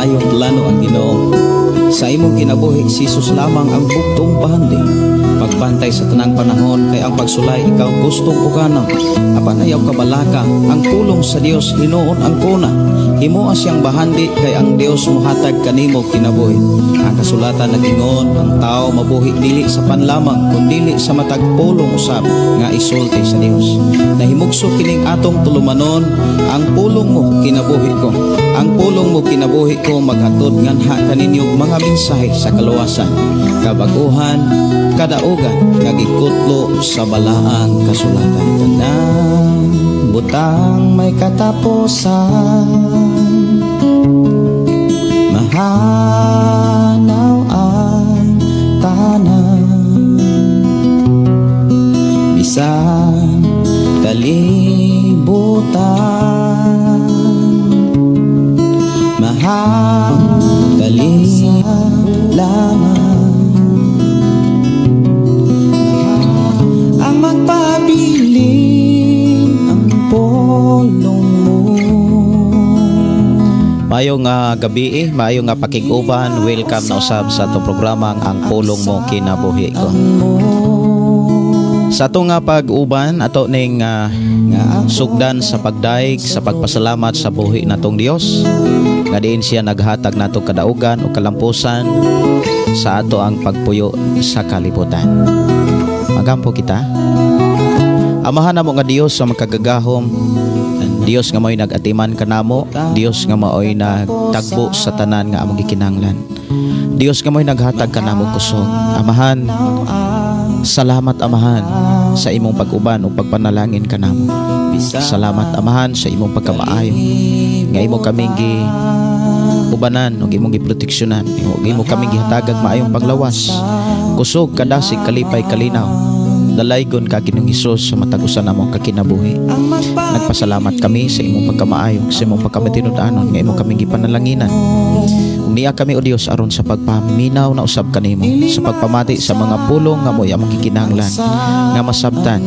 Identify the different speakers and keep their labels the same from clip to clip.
Speaker 1: maayong plano ang Ginoo. Sa imong kinabuhi, si Jesus lamang ang bugtong bahandi. Pagbantay sa tanang panahon kay ang pagsulay ikaw gustong ukanon. Apan ayaw kabalaka, ang pulong sa Dios hinuon ang kuna. Himoa siyang bahandi kay ang Dios mohatag kanimo kinabuhi. Ang kasulatan nag-ingon, ang tao mabuhi dili sa panlamang kundili sa matag pulong usab nga isulti sa Dios. Nahimugso kining atong tulumanon, ang pulong mo kinabuhi ko. Ang pulong mo kinabuhi ko maghatod nganha kaninyo mga mensahe sa kaluwasan, kabaguhan, kadaugan nga gikutlo sa balaang kasulatan. Tanang butang may katapusan, mahanaw ang tanan, bisan kalibutan mahal lamang ang magpabilin ang pulong mo.
Speaker 2: Maayong gabi eh, maayong nga pakig-uban, welcome na usab sa atong programang Ang Pulong Mo Kinabuhi Ko. Sa atong nga pag-uban, ato ning sugdan sa pagdaig, sa pagpasalamat sa buhi natong Dios. Nga diin siya naghatag nato kadaugan o kalampusan sa ato ang pagpuyo sa kalibutan. Magampo kita. Amahan namo nga Dios sa makagagahom, Dios nga mao'y nag-atiman kanamo, Dios nga mao'y nagtagbo sa tanan nga among gikinahanglan. Dios nga mao'y naghatag kanamo kusog. Amahan, salamat, Amahan, sa imong pag-uban ug pagpanalangin kanamo. Salamat, Amahan, sa imong pagkamaayo nga imo kaming gi ubanan ug imong giproteksyonan. Imo kaming gihatagag maayong paglawas. Kusog, kadasig, kalipay, kalinaw. Dalaygon ka, Ginoong Hesus, sa matag usa namong kakinabuhi. Nagpasalamat kami sa imong pagkamaayo, sa imong pagkamatinud-anon nga imo kaming gipanalanginan. Ug niya kami, o Dios, aron sa pagpaminaw na usab kanimo, sa pagpamati sa mga pulong nga mo'y among gikinahanglan nga masabtan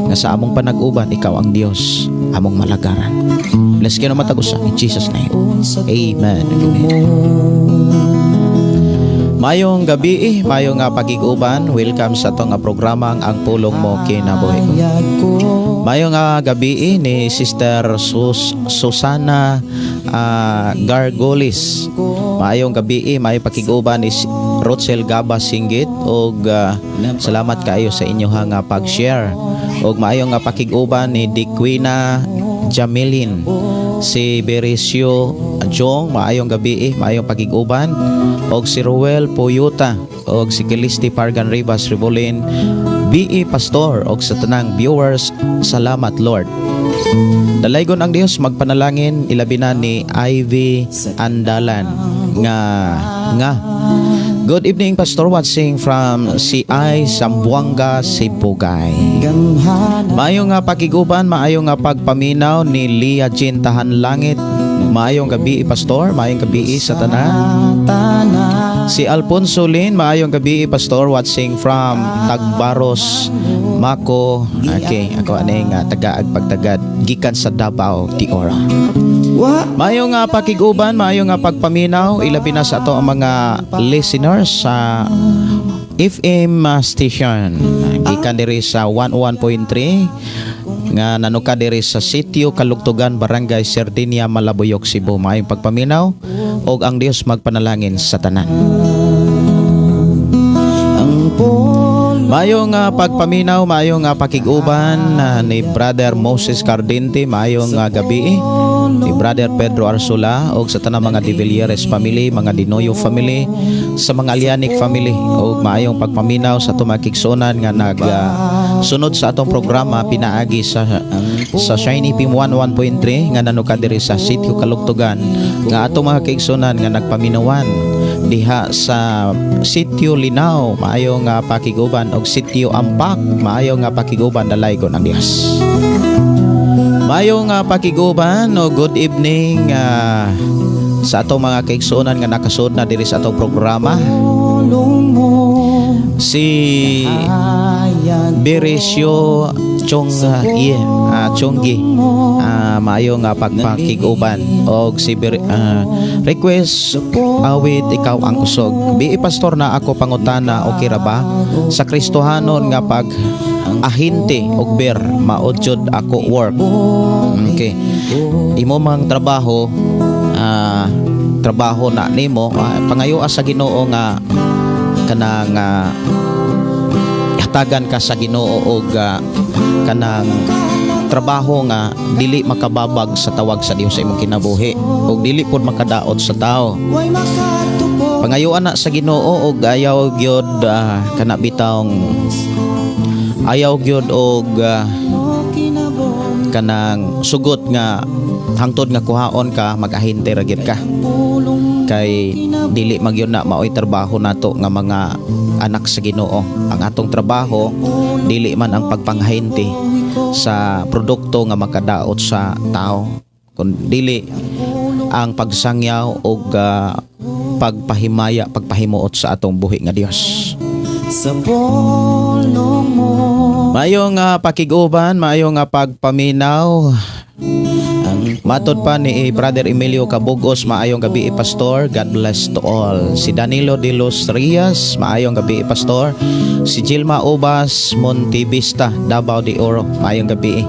Speaker 2: nga sa among panag-uban ikaw ang Dios among malagaran. Bless kayo matag usa in Jesus' name. Amen. Amen. Mayong gabi eh, mayong nga pagig-uban, welcome sa atong nga programang Ang Pulong Mo Kinabuhi Ko. Mayong nga gabi eh, ni Sister Susana Gargolis. Maayong gabi eh, maayong pakig-uban ni Rochel Gaba Singgit og salamat kaayo sa inyo nga pag-share. Og maayong nga pakig-uban ni Diquina Jamilin, si Berisio Jong, maayong gabi eh, maayong pakig-uban og si Ruel Puyuta og si Kilisti Pargan Rivas Rebolin, BE Pastor, og sa tanang viewers, salamat, Lord. Dalaygon ang Dios magpanalangin, ilabi na ni Ivy Andalan nga nga "Good evening, Pastor, watching from CI Zamboanga, Sibugay." Maayong nga pakiguban, maayong nga pagpaminaw ni Lia Jean Tahan Langit. Maayong gabi, Pastor, maayong gabi sa tanan. Si Alfonso Lin, "Maayong gabi, Pastor, watching from Tagbaros, Mako." Okay, ako ani nga tagaag pagtagad gikan sa Davao de Oro. Maayong nga pakiguban, maayong nga pagpaminaw, ilabi na sa ato ang mga listeners sa FM station. Gikan diri sa 101.3 nga nanuka diri sa Sitio Kalugtugan, Barangay Sardinia, Malabuyoc, Cebu. Maayong pagpaminaw og ang Dios magpanalangin sa tanan.
Speaker 1: Ang pulong
Speaker 2: Maayong pagpaminaw, maayong pakig-uban ni Brother Moses Cardente, maayong gabi ni Brother Pedro Arsula og sa tanang mga De Villieres family, mga Dinoyo family, sa mga Alianic family og maayong pagpaminaw sa atong mga kaigsuonan nga nag sunod sa atong programa pinaagi sa Shiny FM 11.3 nga nanuka diri sa Sitio Kalugtugan, nga atong mga kaigsuonan nga nagpaminawan diha sa Sitio Linaw, maayong nga pakiguban, og Sitio Ampak, maayong nga pakiguban, dalaygon ang Dios. Maayong nga pakiguban o good evening sa atong mga kaigsuonan nga nakasud na diri sa atong programa.
Speaker 1: Pulong mo
Speaker 2: Si Beresio Chong Ye, Chonggi, maayo nga pagpakig-uban og si request awit "Ikaw ang Kusog". Bi Pastor, na ako pangutana, okay ra ba sa Kristohanon nga pag ahinte og beer? Mao jud ako work. Okay, imo mang trabaho, trabaho na nimo, pangayoa sa Ginoo nga kanang hatagan ka sa Ginoo og kanang trabaho nga dili makababag sa tawag sa Dios sa imong kinabuhi ug dili pod makadaot sa tao. Pangayuan na sa Ginoo og ayaw gyud, kana bitawng ayaw gyud og kanang sugot nga hangtod nga kuhaon ka, mag-ahinte ra gyud ka, kay dili magyud na maoy trabaho nato nga mga anak sa Ginoo. Ang atong trabaho dili man ang pagpanghahinte sa produkto nga makadaot sa tao, kun dili ang pagsangyaw og pagpahimaya, pagpahimuot sa atong buhi nga Dios.
Speaker 1: Sa polong mo.
Speaker 2: Maayo nga pakig-uban, maayo nga pagpaminaw. Matod pa ni Brother Emilio Cabugos, maayong gabi, Pastor. God bless to all. Si Danilo de los Reyes, maayong gabi, Pastor. Si Gilma Ubas, Montevista, Davao de Oro, maayong gabi.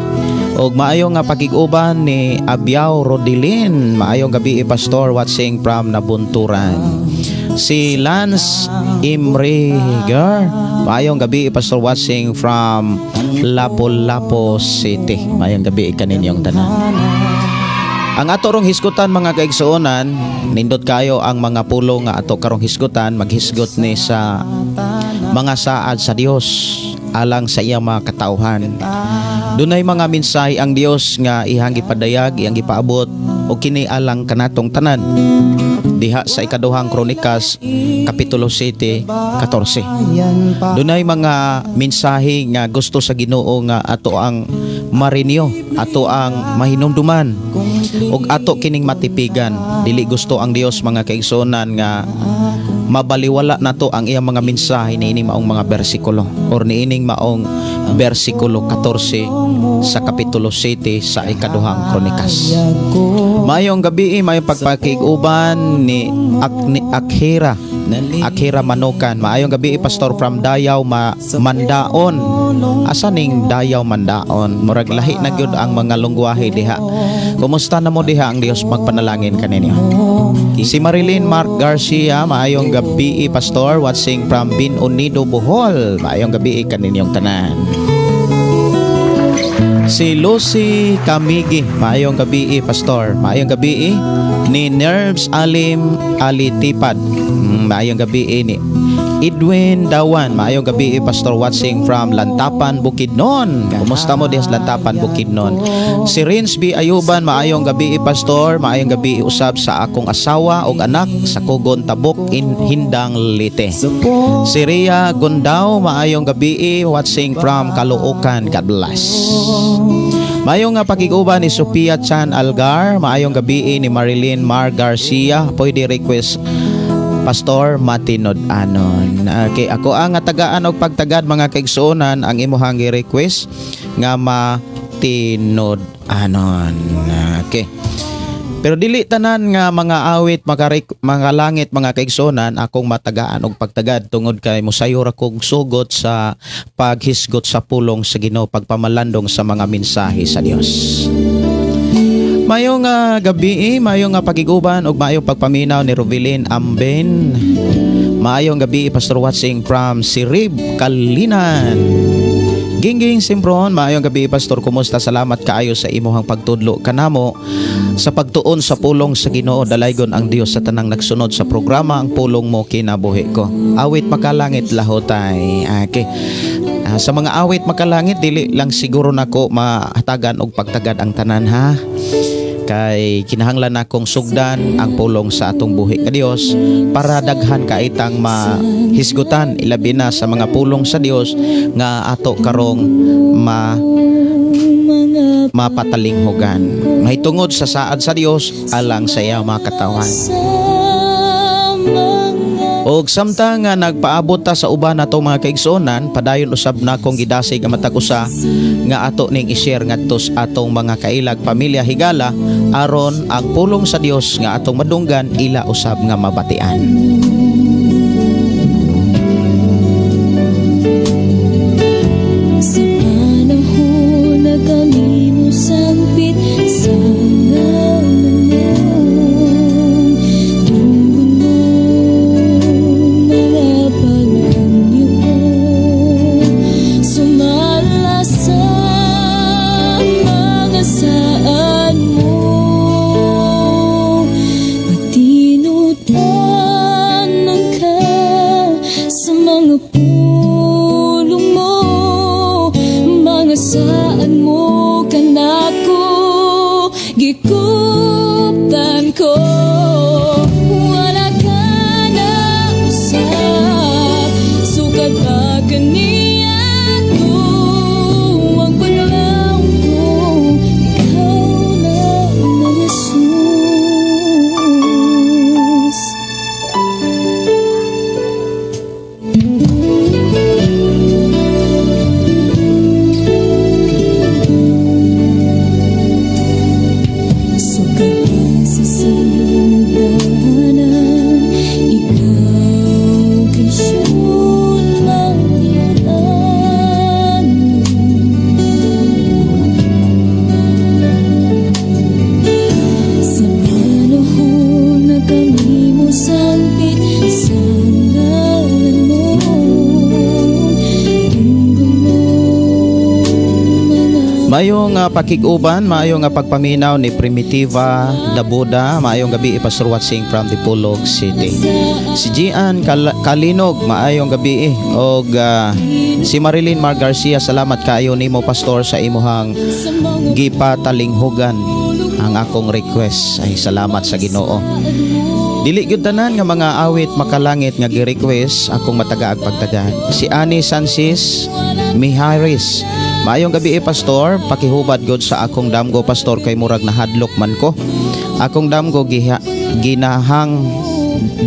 Speaker 2: Og maayo nga pakig-uban ni Abyaw Rodilin, maayong gabi, Pastor, watching from Nabunturan. Si Lance Imriger, maayong gabi, Pastor, watching from Lapu-Lapu City. Maayong gabi kaninyong tanan. Ang ato rong hisgutan, mga kaigsuonan, nindot kayo ang mga pulong nga ato karong hisgutan, maghisgot ni sa mga saad sa Dios alang sa iyang mga katawhan. Dunay mga mensahe ang Dios nga iyang gipadayag, iyang gipaabot o kini alang kanatong tanan. Diha sa Ikaduhang Kronikas kapitulo 7 14. Dunay mga mensahe nga gusto sa Ginoo nga ato ang marinyo, ato ang mahinumduman ug ato kining matipigan. Dili gusto ang Dios, mga kaigsuonan, nga mabaliwala nato ang iyang mga mensahe niining maong mga bersikulo or niining maong bersikulo 14 sa kapitulo 7 sa Ikaduhang Kronikas. Maayong gabi, maayong pagpakig-uban ni Akhira. Akhira Manukan. Maayong gabi, Pastor, from Dayaw Mandaon. Asa ning Dayaw Mandaon? Murag lahi na gyud ang mga lungwahe diha. Kumusta na mo diha? Ang Dios magpanalangin kaninyo. Si Marilyn Mark Garcia, maayong gabi, Pastor, watching from Bin Unido, Bohol. Maayong gabi kaninyong tanan. Si Lucy Kamigi, maayong gabi, Pastor. Maayong gabi ni Nerves Alim Alitipad. Maayong gabi ni Edwin Dawan. Maayong gabi, Pastor, watching from Lantapan, Bukidnon. Kumusta mo diha sa Lantapan, Bukidnon? Si Rins B. Ayuban, maayong gabi, Pastor. Maayong gabi usab sa akong asawa ug anak sa Kugon Tabok in Hindang, Leyte. Si Ria Gondao, maayong gabi, watching from Caloocan. God bless. Maayong nga pakig-uban ni Sophia Chan Algar, maayong gabi ni Marilyn Mar Garcia, pwede request, Pastor, "Matinud-anon". Okay, ako ang tagaan og pagtagad, mga kaigsuonan, ang imuhang request nga "Matinud-anon". Okay. Pero dili tanan nga mga awit mga langit, mga kaigsuonan, akong matagaan og pagtagad tungod kay mosayo ra kog sugot sa paghisgot sa pulong sa Ginoo, pagpamalandong sa mga mensahe sa Dios. Maayong gabi, maayong nga pagiguban ug maayong pagpaminaw ni Rovelin Amben. Maayong gabi, Pastor, watching from Sirib, Kalinan. Gingging Simbron, maayong gabi, Pastor, kumusta? Salamat kaayo sa imuhang pagtudlo kanamo sa pagtuon sa pulong sa Ginoo. Dalaygon ang Dios sa tanang nagsunod sa programa "Ang Pulong Mo Kinabuhi Ko". Awit "Makalangit Lahotay". Okay. Sa mga awit "Makalangit", dili lang siguro nako mahatagan og pagtagad ang tanan, ha, kay kinahanglan nakong sugdan ang pulong sa atong buhi nga Dios para daghan kaitang mahisgutan, ilabi na sa mga pulong sa Dios nga ato karong mapatalinghugan mahitungod sa saad sa Dios alang sa iya mga katawan. Og samtang nga nagpaabot ta sa uban nato, mga kaigsuonan, padayon usab na akong gidasig ang matag usa nga ato ning i-share ngadto sa atong mga kailag, pamilya, higala, aron ang pulong sa Dios nga atong madunggan ila usab nga mabatian.
Speaker 3: Sa panahon na kami mosampit sa ngalan mo, Tungod mo mga panganyo ko, sumala sa mga saad mo. Matinud-anon ka sa mga pulong mo, mga saad mo kanako, gikuptan ko. Wala ka na usab, sukad pa kaniadto, ang panlaw ko, ikaw lamang, Jesus. Sukad pa sa sinagdanan, ikaw kay siyun matinud-anon. Sa panahon na kami mosampit sa ngalan mo, Tungod mo mga
Speaker 2: Maayong pakig-uban, maayong pagpaminaw ni Primitiva Dabuda, maayong gabi, Pastor watching from Dipolog City. Si Gian Kalinog, maayong gabi og si Marilyn Mar Garcia, salamat kaayo nimo, Pastor, sa imuhang
Speaker 3: sa mga
Speaker 2: gipatalinghugan ang akong request. Ay, salamat sa Ginoo. Dili gyud tanan nga mga awit makalangit nga gi-request akong matagaag pagtagaan. Si Ani Sanchez Miharis. Maayong gabi, Pastor, pakihubad gud sa akong damgo, Pastor, kay murag nahadlok man ko. Akong damgo ginahang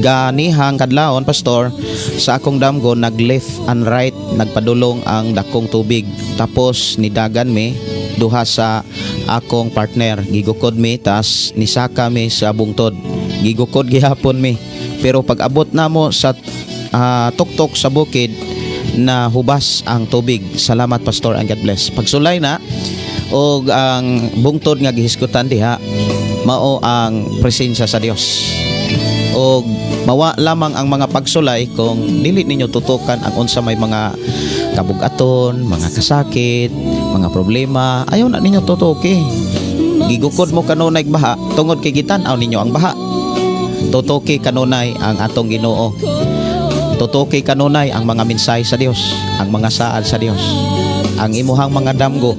Speaker 2: ganihang kadlawon, Pastor, sa akong damgo nag left and right, nagpadulong ang dakong tubig, tapos nidagan mi duha sa akong partner, gigukod mi, tas nisaka mi sa bungtod, gigukod gihapon mi, pero pag abot namo sa tuktok sa bukid na hubas ang tubig. Salamat, Pastor, and God bless. Pagsulay na og ang bungtod nga gihisgutan diha mao ang presensya sa Dios og mawa lamang ang mga pagsulay kung dili ninyo tutukan ang unsa may mga kabugaton, mga kasakit, mga problema. Ayaw na ninyo tutuki. Gigukod mo kanunay baha tungod kay gitan-aw ninyo ang baha. Tutuki kanunay ang atong Ginoo. Tutuki kanunay ang mga mensahe sa Dios, ang mga saad sa Dios. Ang imuhang mga damgo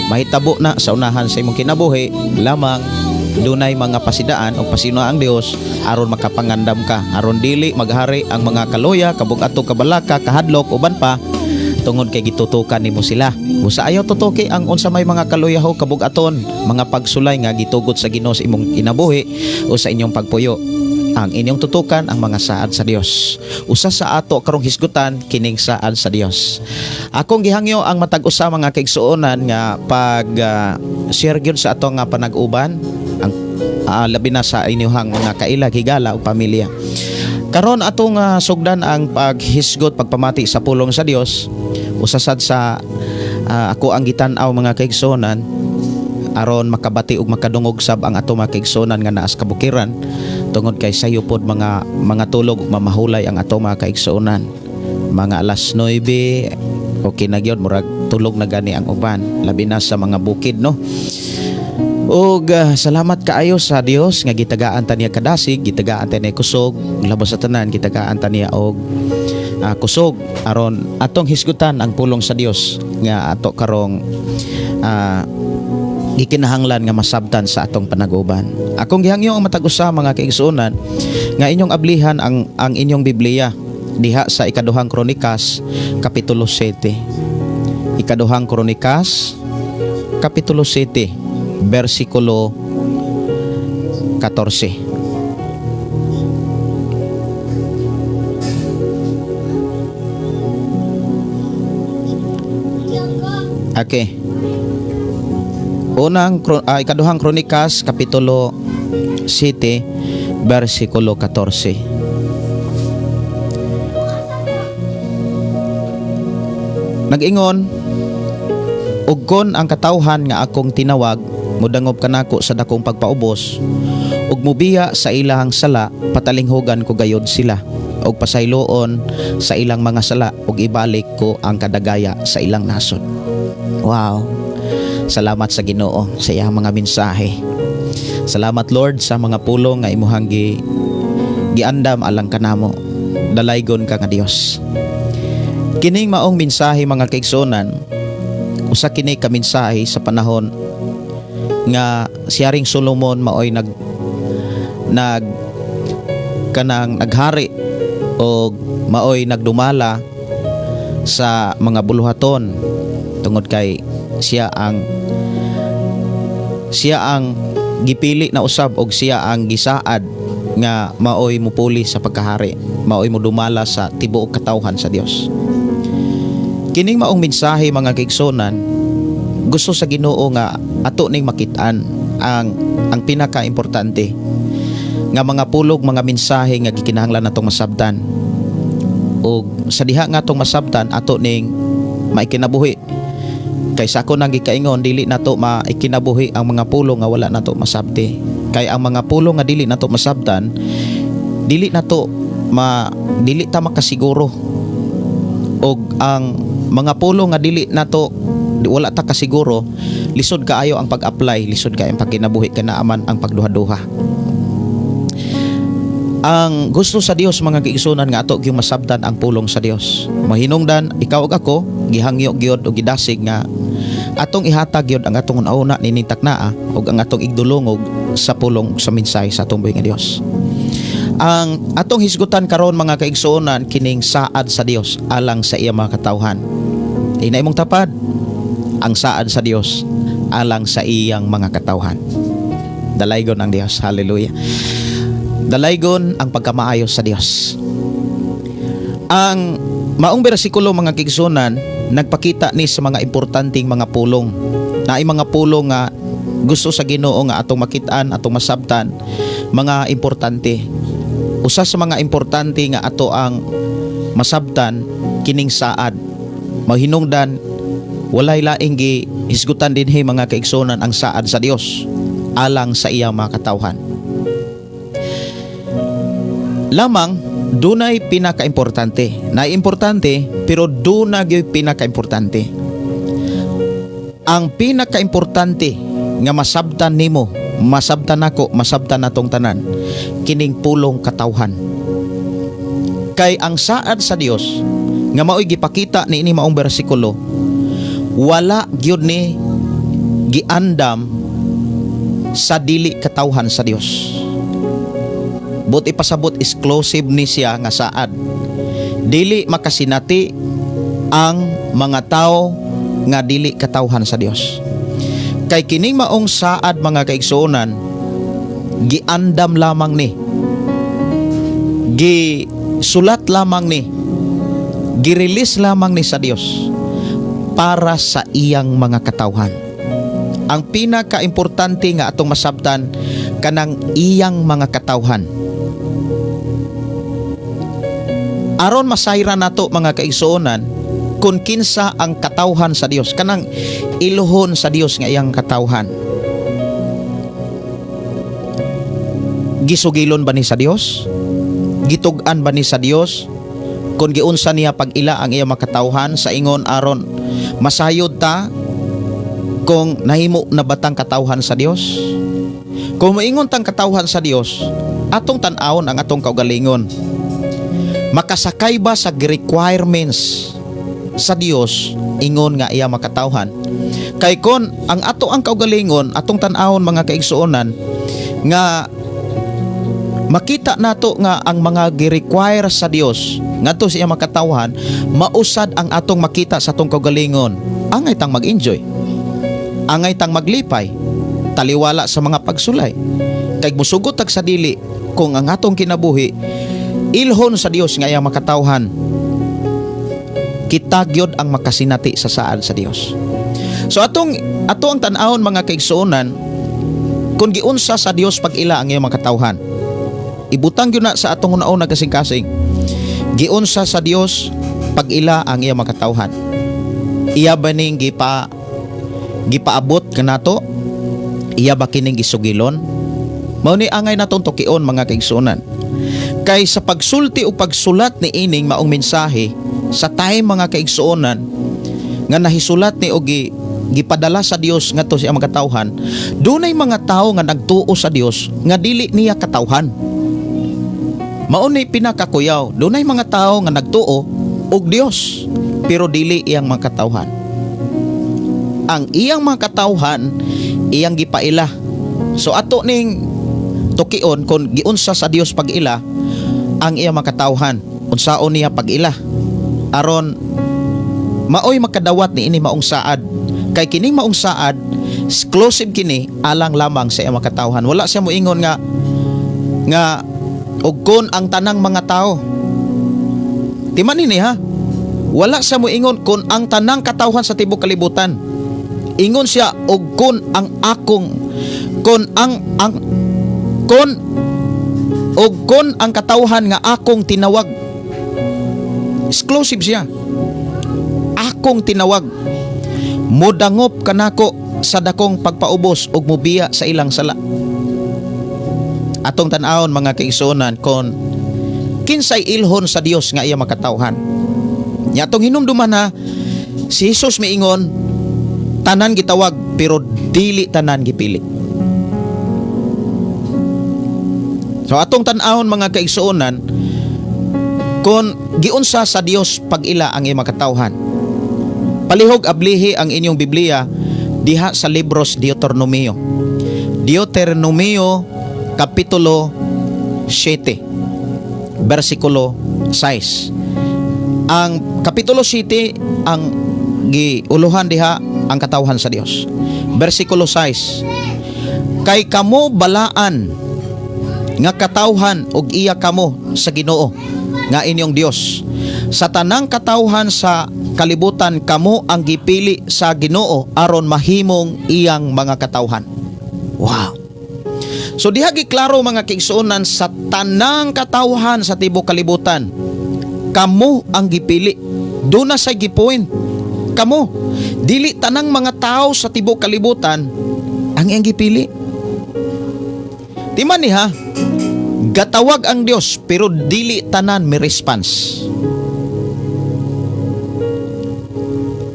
Speaker 2: mahitabo na sa unahan sa imong kinabuhi lamang dunay mga pasidaan o pasino ang Dios aron makapangandam ka, aron dili maghari ang mga kaluya, kabugato, kabalaka, kahadlok, uban pa, tungod kay gitutukan nimo sila. Busa ayaw tutuki ang unsa may mga kaluyaho, kabugaton, mga pagsulay nga gitugot sa Ginoo sa imong kinabuhi o sa inyong pagpuyo. Ang inyong tutukan ang mga saad sa Dios. Usa sa ato karong hisgutan kining saad sa Dios. Akong gihangyo ang matag usa, mga kaigsuonan, nga pag share gyud sa ato nga panag-uban ang labi na sa inyong mga kaila, higala ug pamilya. Karon atong sugdan ang paghisgot, pagpamati sa pulong sa Dios. Usa sad sa ako ang gitan-aw, mga kaigsuonan, aron makabati ug makadungog sab ang ato mga kaigsuonan nga naa sa kabukiran, tungod kay sayo pod mga tulog ug mamahulay ang ato mga kaigsuonan. Mga alas 9 okay na gyud, murag tulog na gani ang uban, labi na sa mga bukid, no? Ug salamat kaayo sa Dios nga gitagaan ta niya kadasig, gitagaan ta niya kusog, labaw sa tanan gitagaan ta niya og kusog aron atong hisgutan ang pulong sa Dios nga ato karong gikinahanglan nga masabtan sa atong panag-uban. Akong gihangyo ang matag usa, mga kaigsuonan, nga inyong ablihan ang inyong Biblia diha sa Ikaduhang Kronikas kapitulo 7. Ikaduhang Kronikas kapitulo 7 bersikulo 14. Okay. Ikaduhang Kronikas kapitulo 7 bersikulo 14. Nag-ingon, "Ug kon ang katawhan nga akong tinawag modangop kanako sa dakong pagpaubos ug mubiya sa ilahang sala, patalinghugan ko gayod sila ug pasayloon sa ilang mga sala ug ibalik ko ang kadagaya sa ilang nasod." Wow. Salamat sa Ginoo sa iyang mga mensahe. Salamat, Lord, sa mga pulong nga imuhang giandam alang kanamo. Dalaygon ka nga Dios. Kining maong mensahe, mga kaigsuonan, usa kini ka mensahe sa panahon nga si Haring Solomon maoy nag nag kanang naghari o maoy nagdumala sa mga buluhaton, tungod kay siya ang gipili na usab og siya ang gisaad nga maoy mupuli sa pagkahari, maoy modumala sa tibuok katawhan sa Dios. Kining maong mensahe, mga kaigsuonan, gusto sa Ginoo nga ato ning makit-an ang pinaka-importante nga mga pulong, mga mensahe nga gikinahanglan natong masabtan, ug sa diha nga atong masabtan, ato ning maikinabuhi. Kay sa ako nang gikaingon, dili nato maikinabuhi ang mga pulong nga wala nato masabti, kay ang mga pulong nga dili nato masabtan, dili ta makasiguro, og ang mga pulong nga dili nato wala ta kasiguro, lisod kaayo ang pag-apply, lisod kaayo ang pagkinabuhi, kanaaman ang pagduha-duha. Ang gusto sa Dios, mga kaigsuonan, nga ato gyud masabtan ang pulong sa Dios. Mahinungdan ikaw ug ako gihangyo gyud og gidasig nga atong ihatag gyud ang atong una nining taknaa ug ang atong igdulongog sa pulong, sa mensahe sa atong buhi nga Dios. Ang atong hisgutan karon, mga kaigsuonan, kining saad sa Dios alang sa iya mga katawhan. Ina imong tapad, ang saad sa Dios alang sa iyang mga katawhan. Dalaygon ang Dios. Hallelujah. Dalaygon ang pagkamaayo sa Dios. Ang maong bersikulo, mga kaigsuonan, nagpakita ni sa mga importanteng mga pulong. Naay mga pulong nga gusto sa Ginoo nga atong makitaan, atong masabtan, mga importante. Usa sa mga importante nga ato ang masabtan, kining saad. Mahinungdan walay laing gihisgutan dinhi, mga kaigsuonan, ang saad sa Dios alang sa iyang mga katawhan. Lamang dunay pinakaimportante. Na importante, pero duna gyud pinakaimportante. Ang pinakaimportante nga masabtan nimo, masabtan nako, masabtan natong tanan, kining pulong katawhan. Kay ang saad sa Dios nga maoy gipakita niini maong bersikulo, wala gyud ni giandam sa dili katawhan sa Dios. Buot ipasabot, exclusive ni siya nga saad. Dili makasinati ang mga tao nga dili katawhan sa Dios. Kay kining maong saad, mga kaigsuonan, giandam lamang ni. Gisulat lamang ni. Girelease lamang ni sa Dios para sa iyang mga katawhan. Ang pinakaimportante nga atong masabtan, kanang iyang mga katawhan. Aron masayra nato, mga kaigsuonan, kung kinsa ang katawhan sa Dios, kanang iluhon sa Dios nga iyang katawhan. Gisugilon ba ni sa Dios? Gitug-an ba ni sa Dios? Kung giunsa niya pag-ila ang iyang makatawhan, sa ingon aron masayod ta kung nahimo na batang katawhan sa Dios. Kung moingon tang katawhan sa Dios, atong tan-awon ang atong kaugalingon. Makasakay ba sa requirements sa Dios ingon nga iya makatawhan? Kay kon ang ato ang kaugalingon, atong tan-awon, mga kaigsuonan, nga makita nato nga ang mga gi-require sa Dios ngadto sa iya makatawhan mausad ang atong makita sa atong kaugalingon, angay tang mag-enjoy, angay tang maglipay, taliwala sa mga pagsulay, kay musugot tag sa dili kung ang atong kinabuhi ilhon sa Dios nga iyang makatawhan. Kita gyud ang makasinati sa saad sa Dios. So atong ato ang tan-awon, mga kaigsuonan, kung giunsa sa Dios pag-ila ang iyang mga katawhan. Ibutang gyud na sa atong una-una, kasing-kasing. Giunsa sa Dios pag-ila ang iyang mga katawhan? Iya ba ning gipaabot kanato? Iya ba kining gisugilon? Mao ni angay natong tukion, mga kaigsuonan. Kay sa pagsulti o pagsulat ni ining maong mensahe sa time, mga kaigsuonan, nga nahisulat ni og gipadala sa Dios ngadto sa iyang mga katawhan, dunay mga tawo nga nagtuo sa Dios nga dili niya katawhan. Mao ni pinakakuyaw, dunay mga tawo nga nagtuo og Dios pero dili iyang mga katawhan. Ang iyang mga katawhan, iyang gipaila. So ato ning tukion kung giunsa sa Dios pag-ila ang iyang mga katawhan, unsaon niya pag-ila aron maoy makadawat ni ini maong saad, kay kining maong saad, exclusive kini alang lamang sa iyang mga katawhan. Wala siya moingon nga og kon ang tanang mga tao. Timan nini ha, wala siya moingon kon ang tanang katawhan sa tibuok kalibutan. Ingon siya og kon ang akong kon ang kon og kon ang katawhan nga akong tinawag. Exclusive siya, akong tinawag, modangop kanako sa dakong pagpaubos ug mobiya sa ilang sala. Atong tan-awon, mga kaigsuonan, kon kinsay ilhon sa Dios nga iya makatawhan. Nya atong hinumduman na si Jesus miingon, tanan gitawag pero dili tanan gipili. So atong tan-awon, mga kaigsuonan, kon giunsa sa Dios pag-ila ang iyang makatawhan. Palihog ablihi ang inyong Biblia diha sa libros Deuteronomio. Deuteronomio kapitulo 7 bersikulo 6. Ang kapitulo 7 ang giuluhan diha ang katawhan sa Dios. Bersikulo 6. Kay kamo balaan nga katawhan ug iya kamo sa Ginoo nga inyong Dios. Sa tanang katawhan sa kalibutan, kamo ang gipili sa Ginoo aron mahimong iyang mga katawhan. Wow. So diha giklaro, mga kaigsuonan, sa tanang katawhan sa tibuok kalibutan, kamo ang gipili. Duna sa gipoint. Kamo, dili tanang mga tao sa tibuok kalibutan ang iyang gipili. Timan ni ha, gatawag ang Dios pero dili tanan mi response.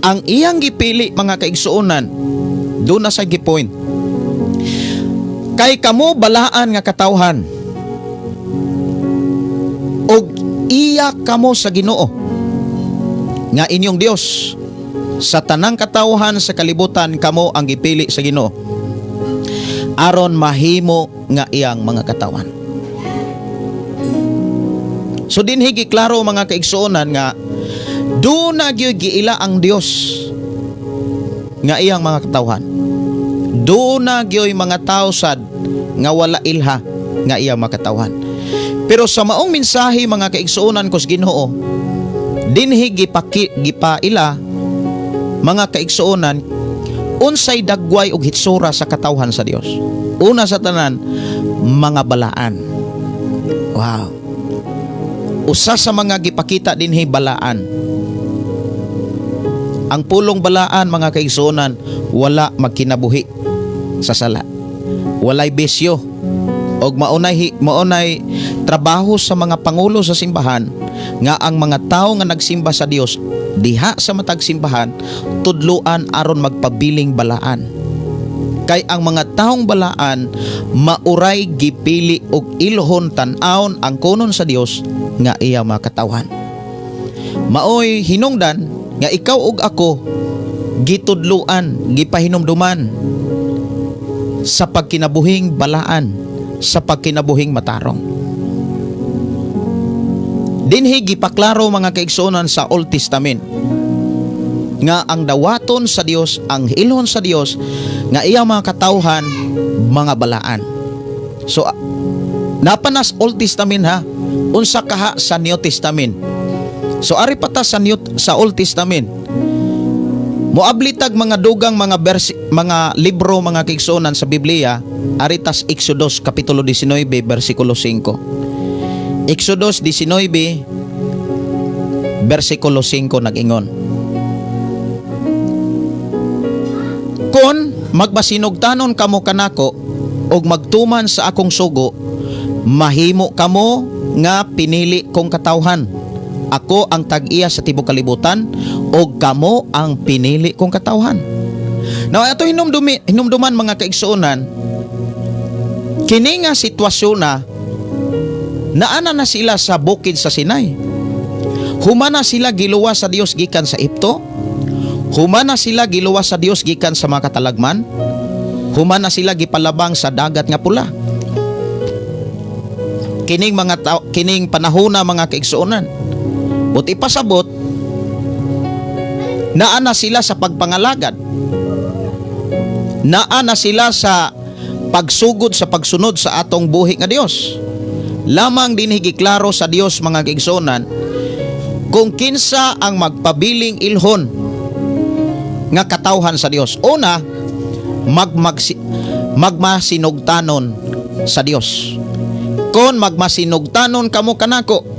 Speaker 2: Ang iyang gipili, mga kaigsuonan, duna sa gipoint. Kay kamo balaan nga katawhan ug iya kamo sa Ginoo nga inyong Dios. Sa tanang katawhan sa kalibutan, kamo ang gipili sa Ginoo aron mahimo nga iyang mga katawhan. So dinhi giklaro, mga kaigsuonan, nga duna gyud giila ang Dios nga iyang mga katawhan. Duna gyud mga tao sad nga wala ilha nga iyang mga katawhan. Pero sa maong mensahe, mga kaigsuonan ko sa Ginoo, dinhi gipaila, mga kaigsuonan, unsay dagway og hitsura sa katawhan sa Dios. Una sa tanan, mga balaan. Wow. Usa sa mga gipakita dinhi, balaan. Ang pulong balaan, mga kaigsuonan, wala magkinabuhi sa sala. Walay bisyo. Og maunay trabaho sa mga pangulo sa simbahan nga ang mga tao nga nagsimba sa Dios diha sa matag simbahan tudluan aron magpabiling balaan. Kay ang mga taong balaan mauray gipili og ilhon tan-awon ang kunon sa Dios nga iya mga katawhan. Maoy hinungdan nga ikaw ug ako gitudluan, gipahinumduman sa pagkinabuhing balaan, sa pagkinabuhing matarong. Dinhi gipaklaro, mga kaigsuonan, sa Old Testament nga ang dawaton sa Dios, ang ilhon sa Dios nga iyang mga katawhan, mga balaan. So napanas Old Testament ha, unsa kaha sa New Testament? So ari pa ta sa Old Testament.
Speaker 1: Moabli tag mga dugang mga mga libro, mga kaigsuonan, sa Biblia, ari tas Exodus kapitulo 19 bersikulo 5. Exodus 19 bersikulo 5 nag-ingon: "Kon magmasinugtanon kamo kanako ug magtuman sa akong sugo, mahimo kamo nga pinili kong katawhan. Ako ang tag-iya sa tibuok kalibutan ug kamo ang pinili kong katawhan." Now, ato hinumduman, mga kaigsuonan, kini nga sitwasyon na naana na sila sa bukid sa Sinai. Humana sila giluwas sa Dios gikan sa Ehipto. Humana sila giluwas sa Dios gikan sa mga katalagman. Humana sila gipalabang sa Dagat nga Pula. Kining mga tao, kining panahona, mga kaigsuonan. Buot ipasabot, naa na sila sa pagpangalagad. Naa na sila sa pagsugod sa pagsunod sa atong buhi nga Dios. Lamang dinhi giklaro sa Dios, mga kaigsuonan, kung kinsa ang magpabiling ilhon nga katawhan sa Dios. Una, magmasinugtanon sa Dios. "Kon magmasinugtanon kamo kanako."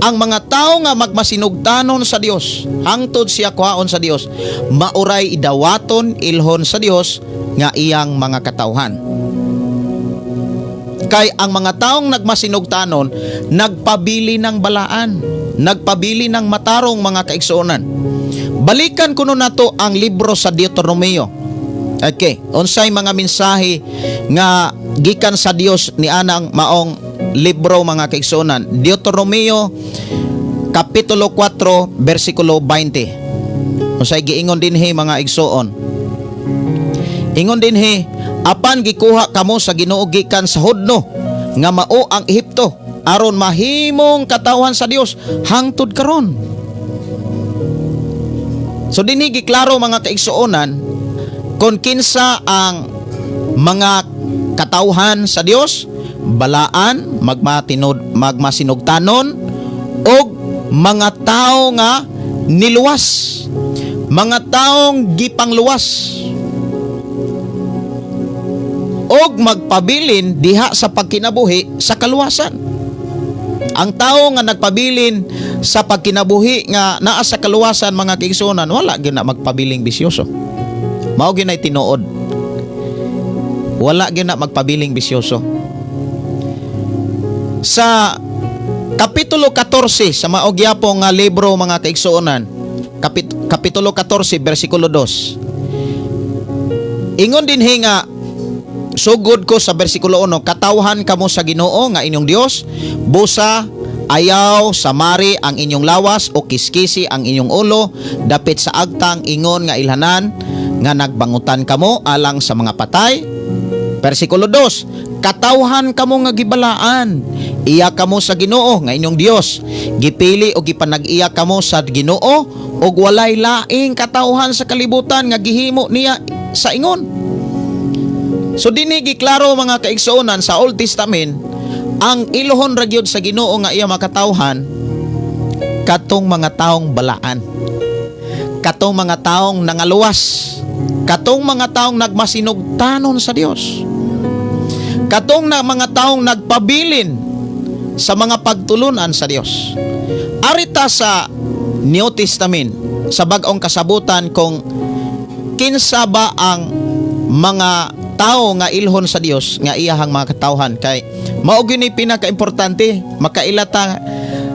Speaker 1: Ang mga tao nga magmasinugtanon sa Dios, hangtod siya kuhaon sa Dios, mauray idawaton ilhon sa Dios nga iyang mga katawhan. Kay ang mga taong nagmasinugtanon, nagpabili ng balaan, nagpabili ng matarong, mga kaigsuonan. Balikan kuno nato ang libro sa Deuteronomio. Okay, unsay mga mensahe nga gikan sa Dios ni anang maong libro, mga kaigsuonan? Deuteronomio kapitulo 4 bersikulo 20. Unsay giingon dinhi, mga igsuon? Ingon dinhi, "Apan gikuha kamo sa Ginoo gikan sa hudno nga mao ang Ehipto aron mahimong katawhan sa Dios hangtod karon." So dinhi giklaro, mga kaigsuonan, kung kinsa ang mga katawhan sa Dios: balaan, magmatinod, magmasinugtanon og mga tao nga niluwas, mga taong gipangluwas og magpabilin diha sa pagkinabuhi sa kaluwasan. Ang tao nga nagpabilin sa pagkinabuhi nga naa sa kaluwasan, mga kaigsuonan, wala gyud na magpabiling bisyoso. Mao gyud nay tinuod. Wala gyud na magpabiling bisyoso. Sa Kapitulo 14 sa mao gyapon nga libro, mga kaigsuonan, Kapitulo 14 bersikulo 2. Ingon dinhi nga, sugod ko sa bersikulo 1, "Katawhan kamo sa Ginoo nga inyong Dios, busa ayaw samari ang inyong lawas o kiskisi ang inyong ulo dapit sa agtang ingon nga ilhanan nga nagbangutan kamo alang sa mga patay." Versikulo 2, "Katawhan kamo nga gibalaan. Iya kamo sa Ginoo nga inyong Dios. Gipili o gipanag-iya kamo sa Ginoo ug walay laing katawhan sa kalibutan nga gihimo niya sa ingon." So dinhi giklaro, mga kaigsuonan, sa Old Testament, ang ilohon ra gyud sa Ginoo nga iya makatawhan katong mga taong balaan. Katong mga taong nangaluwas. Katong mga taong nagmasinugtanon sa Dios. Katong na mga taong nagpabilin sa mga pagtulunan sa Dios. Ari ta sa New Testament, sa Bag-ong Kasabutan, kung kinsa ba ang mga tao nga ilhon sa Dios nga iyahang mga katawhan, kay mao gyud ni pinakaimportante, makaila ta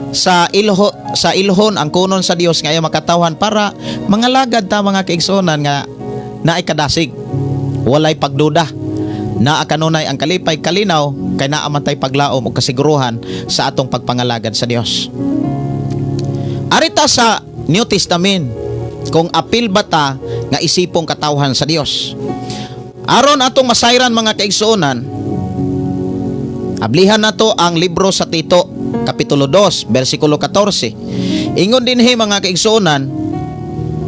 Speaker 1: sa ilho sa ilhon ang kunon sa Dios nga iyang makatawhan para mangalagad ta, mga kaigsuonan, nga naay kadasig, walay pagduda, naa kanunay ang kalipay, kalinaw, kay naa man tay paglaom ug kasiguruhan sa atong pagpangalagad sa Dios. Ari ta sa New Testament kung apil ba ta nga isipong katawhan sa Dios. Aron atong masayran, mga kaigsuonan, ablihan nato ang libro sa Tito, Kapitulo 2, versikulo 14. Ingon dinhi, mga kaigsuonan,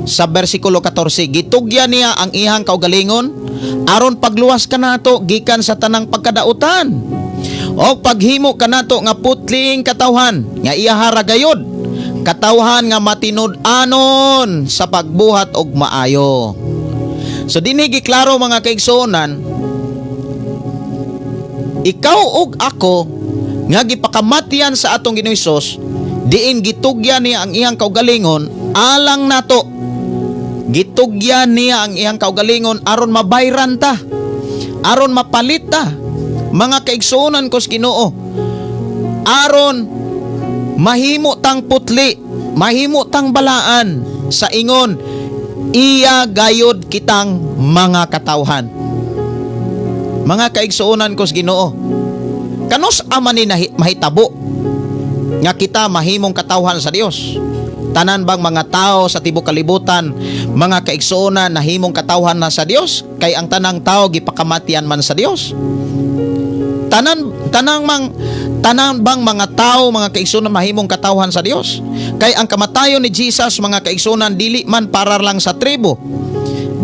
Speaker 1: sa versikulo 14, "Gitugyan niya ang iyang kaugalingon aron pagluwas kanato gikan sa tanang pagkadautan o paghimo kanato nga putling katawhan nga iyaha ra gayod.
Speaker 2: Katawhan nga matinud-anon sa pagbuhat og maayo. So dinhi giklaro, mga kaigsuonan, ikaw ug ako nga gipakamatyan sa atong Ginoong Hesus, diin gitugyan niya ang iyang kaugalingon alang nato. Gitugyan niya ang iyang kaugalingon aron mabayran ta, aron mapalit ta, mga kaigsuonan ko sa Ginoo, aron mahimo tang putli, mahimo tang balaan sa ingon iya gayod kitang mga katawhan. Mga kaigsuonan ko sa Ginoo, kanus-a man ni mahitabo nga kita mahimong katawhan sa Dios? Tanan bang mga tao sa tibok kalibutan, mga kaigsuonan, nahimong katawhan na sa Dios kay ang tanang tao gipakamatian man sa Dios? Tanan bang mga tao, mga kaigsuonan, mahimong katawhan sa Dios kay ang kamatayon ni Jesus, mga kaigsuonan, dili man para lang sa tribo,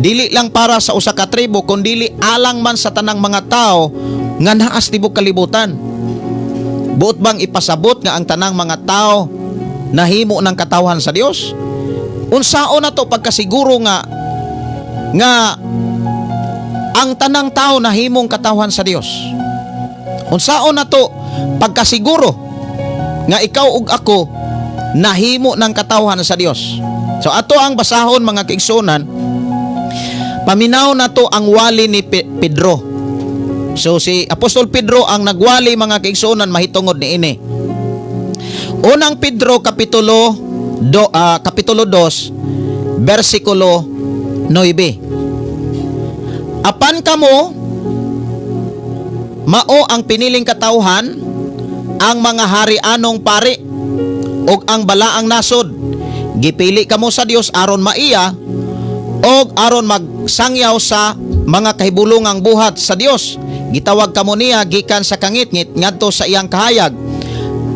Speaker 2: dili lang para sa usa ka tribo, kundili alang man sa tanang mga tao nga naa sa tibok kalibutan? Buot bang ipasabot nga ang tanang mga tao nahimo ng katawhan sa Dios? Unsaon na to pagkasiguro nga ang tanang tao nahimong katawhan sa Dios? Unsaon na to pagkasiguro nga ikaw ug ako nahimo ng katawhan sa Dios? So ato ang basahon, mga kaigsuonan. Paminaw na to ang wali ni Pedro. So si Apostol Pedro ang nagwali, mga kaigsuonan, mahitungod niini. Unang Pedro kapitulo 2 bersikulo 9. Apan kamo mao ang piniling katawhan, ang mga hari-anong pari ug ang balaang nasod. Gipili kamo sa Dios aron maiya og aron magsangyaw sa mga kahibulungang buhat sa Dios. Gitawag kamo niya gikan sa kangitngit ngadto sa iyang kahayag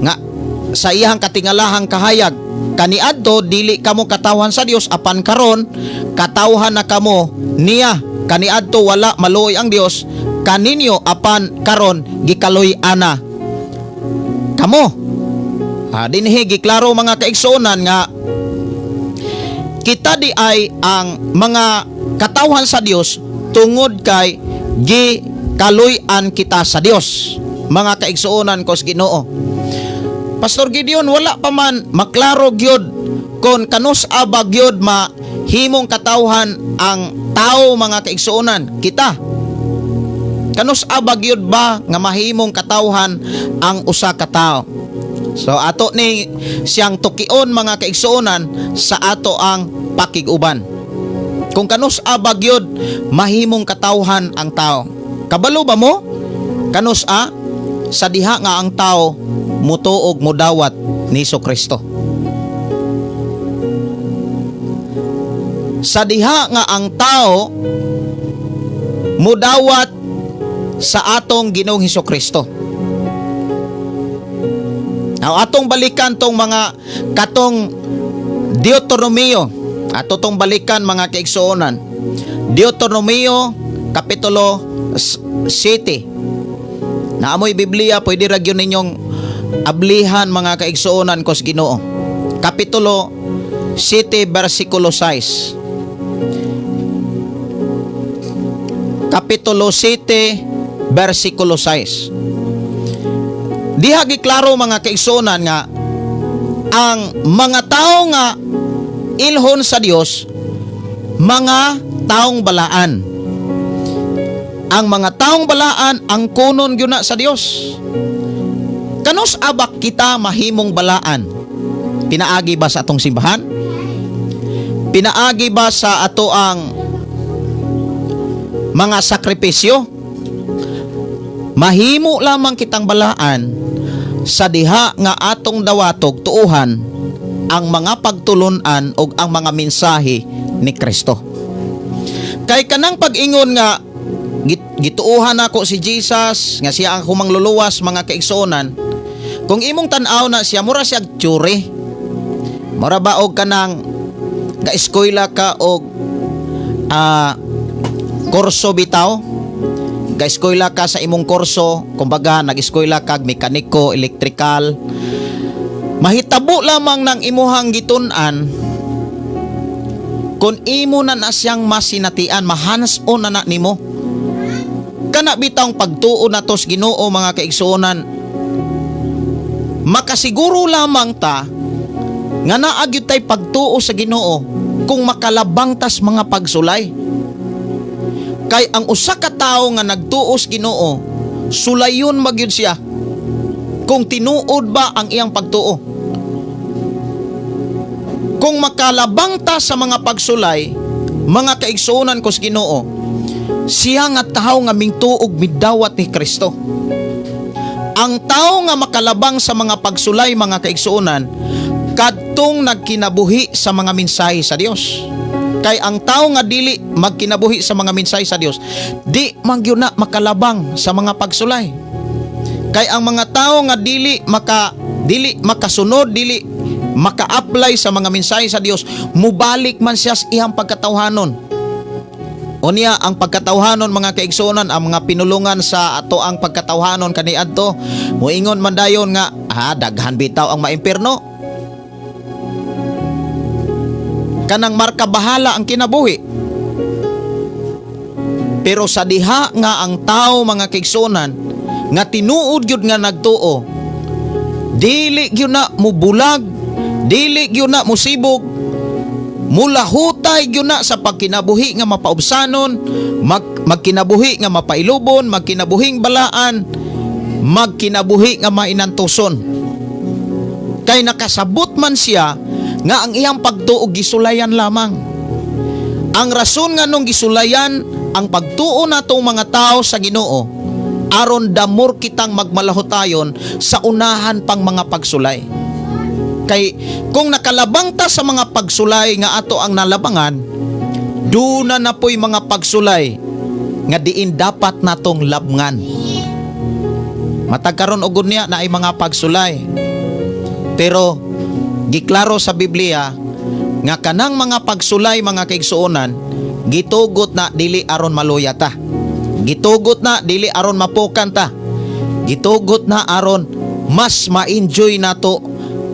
Speaker 2: nga sa iyang katingalahang kahayag. Kaniadto dili kamo katawhan sa Dios, apan karon katawhan na kamo niya. Kaniadto wala maluoy ang Dios kaninyo, apan karon gikaloy-ana kamo. Dinhi giklaro, mga kaigsuonan, nga kita di ay ang mga katawhan sa Dios tungod kay gikaluy-an kita sa Dios, mga kaigsuonan ko sa Ginoo. Pastor Gideon, wala pa man maklaro gyud kon kanus-a ba gyud mahimong katawhan ang tao, mga kaigsuonan. Kita. Kanus-a ba gyud ba nga mahimong katawhan ang usa ka tawo? So ato ni siyang tukion, mga kaigsuonan, sa ato ang pakig-uban. Kung kanus-a ba gyud mahimong katawhan ang tao. Kabalo ba mo? Kanus-a? Sa diha nga ang tao mutuog, mudawat ni Kristo. Sa diha nga ang tao mudawat sa atong Ginoong Hesus Kristo. Now, atong balikan tong mga katong Deuteronomio. Ato tong balikan, mga kaigsuonan. Deuteronomio kapitulo 7. Naamoy Biblia, pwede ra gyud ninyong ablihan, mga kaigsuonan ko sa Ginoo. Kapitulo 7 bersikulo 6. Kapitulo 7 bersikulo 6. Diha giklaro, mga kaigsuonan, nga ang mga tao nga ilhon sa Dios, mga taong balaan. Ang mga taong balaan ang kunon gyud na sa Dios. Kanus-a ba kita mahimong balaan? Pinaagi ba sa atong simbahan? Pinaagi ba sa ato ang mga sakripisyo? Mahimo lamang kitang balaan sa diha nga atong dawatog tuuhan ang mga pagtulunan o ang mga mensahe ni Kristo. Kay kanang pag-ingon nga gituuhan nako si Jesus nga siya ang akong mangluluwas, mga kaigsuonan, kung imong tan-aw na siya, mura siya theory. Mura ba og kanang ga-eskwela ka og kurso bitaw, ga-eskwela ka sa imong kurso, kumbaga nag-eskwela kag mekaniko, elektrikal.
Speaker 1: Mahitabo lamang ng imuhang gitun-an kung imo na na siyang masinatian, ma-hands-on na na nimo. Kana bitawng pagtuo nato sa Ginoo, mga kaigsuonan, makasiguro lamang ta nga naa gyud tay pagtuo sa Ginoo kung makalabang tas mga pagsulay. Kay ang usa ka tawo nga nagtuo sa Ginoo, sulayon magyud siya kung tinuod ba ang iyang pagtuo. Kung makalabang ta sa mga pagsulay, mga kaigsuonan ko sa Ginoo, siya nga tawo nga mingtuog midawat ni Kristo. Ang tao nga makalabang sa mga pagsulay, mga kaigsuonan, kadtong nagkinabuhi sa mga mensahe sa Dios. Kay ang tao nga dili magkinabuhi sa mga mensahe sa Dios, di man gyud na makalabang sa mga pagsulay. Kay ang mga tao nga dili makasunod, dili maka-apply sa mga mensahe sa Dios, mubalik man siya sa iyang pagkatawhanon. Unya ang pagkatawhanon, mga kaigsuonan, ang mga pinulungan sa ato ang pagkatawhanon kaniadto, moingon man dayon nga, "Ah, daghan bitaw ang maimpirno." Kanang marka bahala ang kinabuhi. Pero sa diha nga ang tao, mga kaigsuonan, nga tinuod gyud nga nagtuo, dili gyud na mubulag, dili gyud na musibog, mulahutay gyud na sa pagkinabuhi nga mapaubsanon, magkinabuhi nga mapailubon, magkinabuhing balaan, magkinabuhi nga mainantuson. Kay nakasabot man siya nga ang iyang pagtuo gisulayan lamang. Ang rason nga nung gisulayan ang pagtuo natong mga tao sa Ginoo, aron the more kitang magmalahutayon sa unahan pang mga pagsulay. Kay kung nakalabang ta sa mga pagsulay nga ato ang nalabangan, duna na po'y mga pagsulay nga diin dapat natong labngan. Matag karon ugod niya na ay mga pagsulay. Pero giklaro sa Biblia nga kanang mga pagsulay, mga kaigsuonan, gitugot na dili aron maluya ta. Gitugot na dili aron mapukan ta. Gitugot na aron mas ma-enjoy nato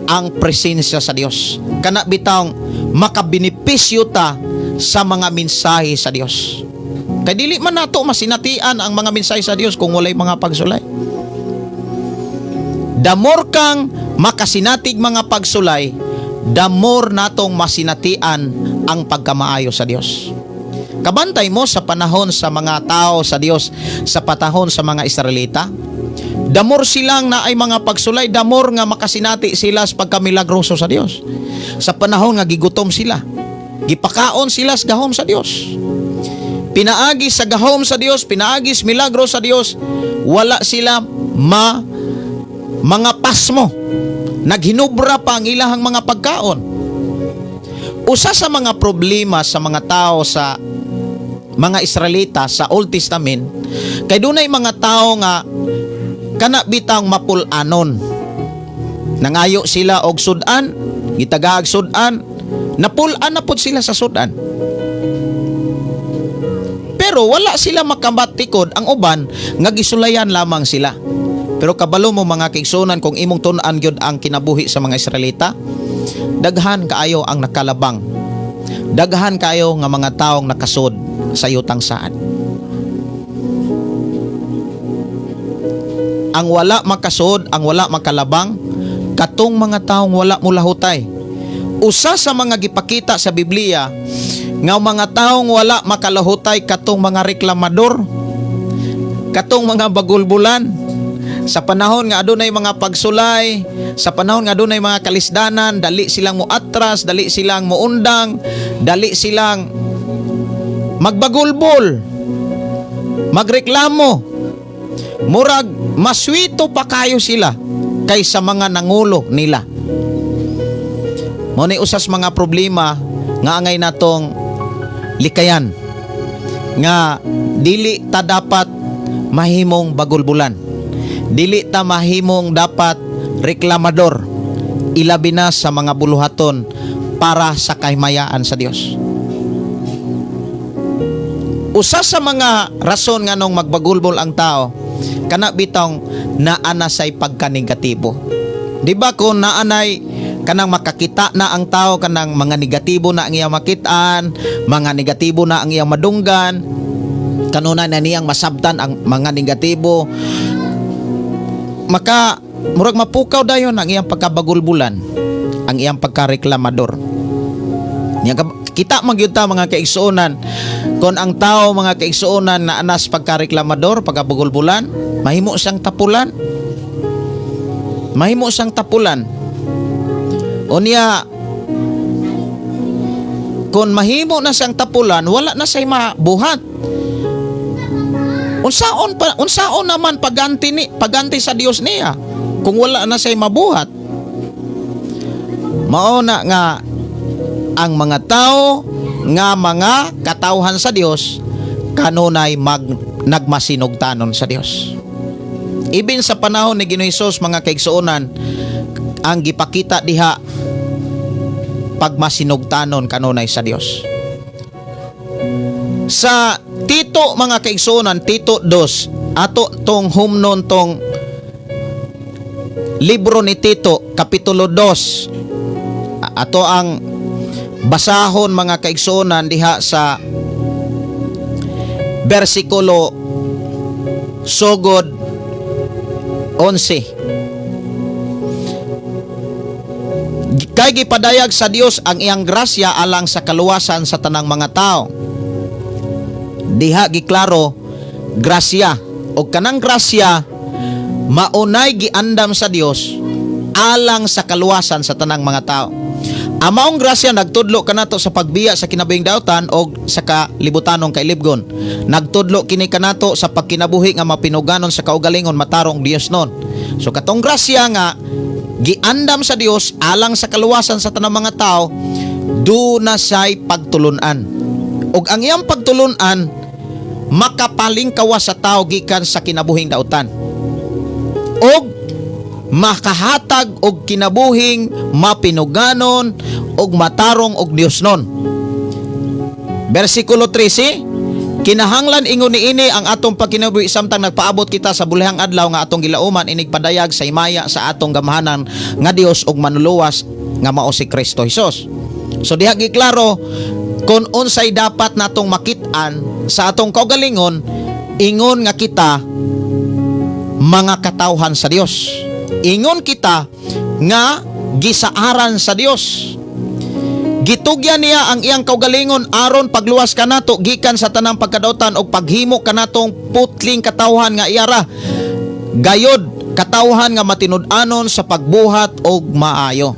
Speaker 1: ang presensya sa Dios. Kana bitawng makabenepisyo ta sa mga mensahe sa Dios. Kay dili man nato masinatian ang mga mensahe sa Dios kung walay mga pagsulay. The more kang makasinatig mga pagsulay, the more natong masinatian ang pagkamaayo sa Dios. Kabantay mo sa panahon sa mga tao sa Dios, sa panahon sa mga Israelita, the more silang na ay mga pagsulay, the more nga makasinati sila sa pagkamilagroso sa Dios. Sa panahon nga gigutom sila, gipakaon sila sa gahom sa Dios. Pinaagi sa gahom sa Dios, pinaagi sa milagro sa Dios, wala sila ma mga pasmo. Naghinubra pa ang ilahang mga pagkaon. Usa sa mga problema sa mga tao, sa mga Israelita sa Old Testament, kay dunay mga tao nga kana bitang mapul-anon. Nangayo sila og sudan, gitagaag sudan, napul-an na pud sila sa sudan. Pero wala sila makabatikod ang uban nga gisulayan lamang sila. Pero kabalo mo, mga kaigsuonan, kung imong tun-an gyud ang kinabuhi sa mga Israelita, daghan kaayo ang nakalabang. Daghan kaayo nga mga taong nakasud sa yutang saad. Ang wala makasud, ang wala makalabang, katong mga taong wala mulahutay. Usa sa mga gipakita sa Biblia nga mga taong wala makalahutay, katong mga reklamador, katong mga bagulbulan. Sa panahon nga adunay mga pagsulay, sa panahon nga adunay mga kalisdanan, dali silang moatras, dali silang moundang, dali silang magbagulbol, magreklamo. Murag maswito pa kayo sila kaysa mga nangulo nila. Mao ni usas mga problema nga angay natong likayan, nga dili ta dapat mahimong bagulbulan. Dili ta mahimong dapat reklamador, ilabi na sa mga buluhaton para sa kahimayaan sa Dios. Usa sa mga rason nganong magbagulbol ang tao, kana bitong naa na say pagkanegatibo.
Speaker 2: Di ba kung naanay kanang makakita na ang tao, kanang mga negatibo na ang iyang makitaan, mga negatibo na ang iyang madunggan, kanunay na niyang masabtan ang mga negatibo, maka murag mapukaw dayon ang iyang pagkabagulbulan, ang iyang pagkareklamador. Nya kita man gyud ta, mga kaigsuonan, kon ang tao, mga kaigsuonan, na anas pagkareklamador, pagkabagulbulan, mahimo siyang tapulan. Mahimo siyang tapulan. Unya kung mahimo na siyang tapulan, wala na siya'y mabuhat. Unsaon pa, unsaon naman paganti ni paganti sa Dios niya kung wala na siya'y mabuhat? Mao na nga ang mga tao nga mga katawhan sa Dios kanunay nagmasinugtanon sa Dios. Ibin sa panahon ni Ginoong Hesus, mga kaigsuonan, ang gipakita diha, pagmasinugtanon kanunay sa Dios. Sa Tito, mga kaigsuonan, Tito 2, ato tong humnon tong libro ni Tito, kapitulo 2. Ato ang basahon, mga kaigsuonan, diha sa bersikulo sugod 11. Kay gipadayag sa Dios ang iyang grasya alang sa kaluwasan sa tanang mga tao. Diha giklaro grasya, og kanang grasya maunay giandam sa Dios alang sa kaluwasan sa tanang mga tao. Ang maong grasya nagtudlo kanato sa pagbiya sa kinabuhing dautan og sa kalibutanong kailibgon. Nagtudlo kini kanato sa pagkinabuhi nga mapinuganon sa kaugalingon, matarong, Dios nun. So katong grasya nga giandam sa Dios alang sa kaluwasan sa tanang mga tao, do na siya'y pagtulunan. Og ang iyang pagtulunan makapalingkawas sa tao gikan sa kinabuhing dautan. Og makahatag og kinabuhing mapinuganon og matarong og Dios nun. Bersikulo 13, kinahanglan ingon niini ang atong pagkinabuhi samtang nagpaabot kita sa bulihang adlaw nga atong gilauman inig padayag sa himaya sa atong gamhanan nga Dios ug Manluluwas nga mao si Kristo Hesus. So diha giklaro kung unsay dapat natong makit-an sa atong kaugalingon ingon nga kita mga katawhan sa Dios. Ingon kita nga gisaaran sa Dios. Gitugyan niya ang iyang kaugalingon aron pagluwas kanato gikan sa tanang pagkadautan og paghimo kanatong putling katawhan nga iyara. Gayod katawhan nga matinud-anon sa pagbuhat og maayo.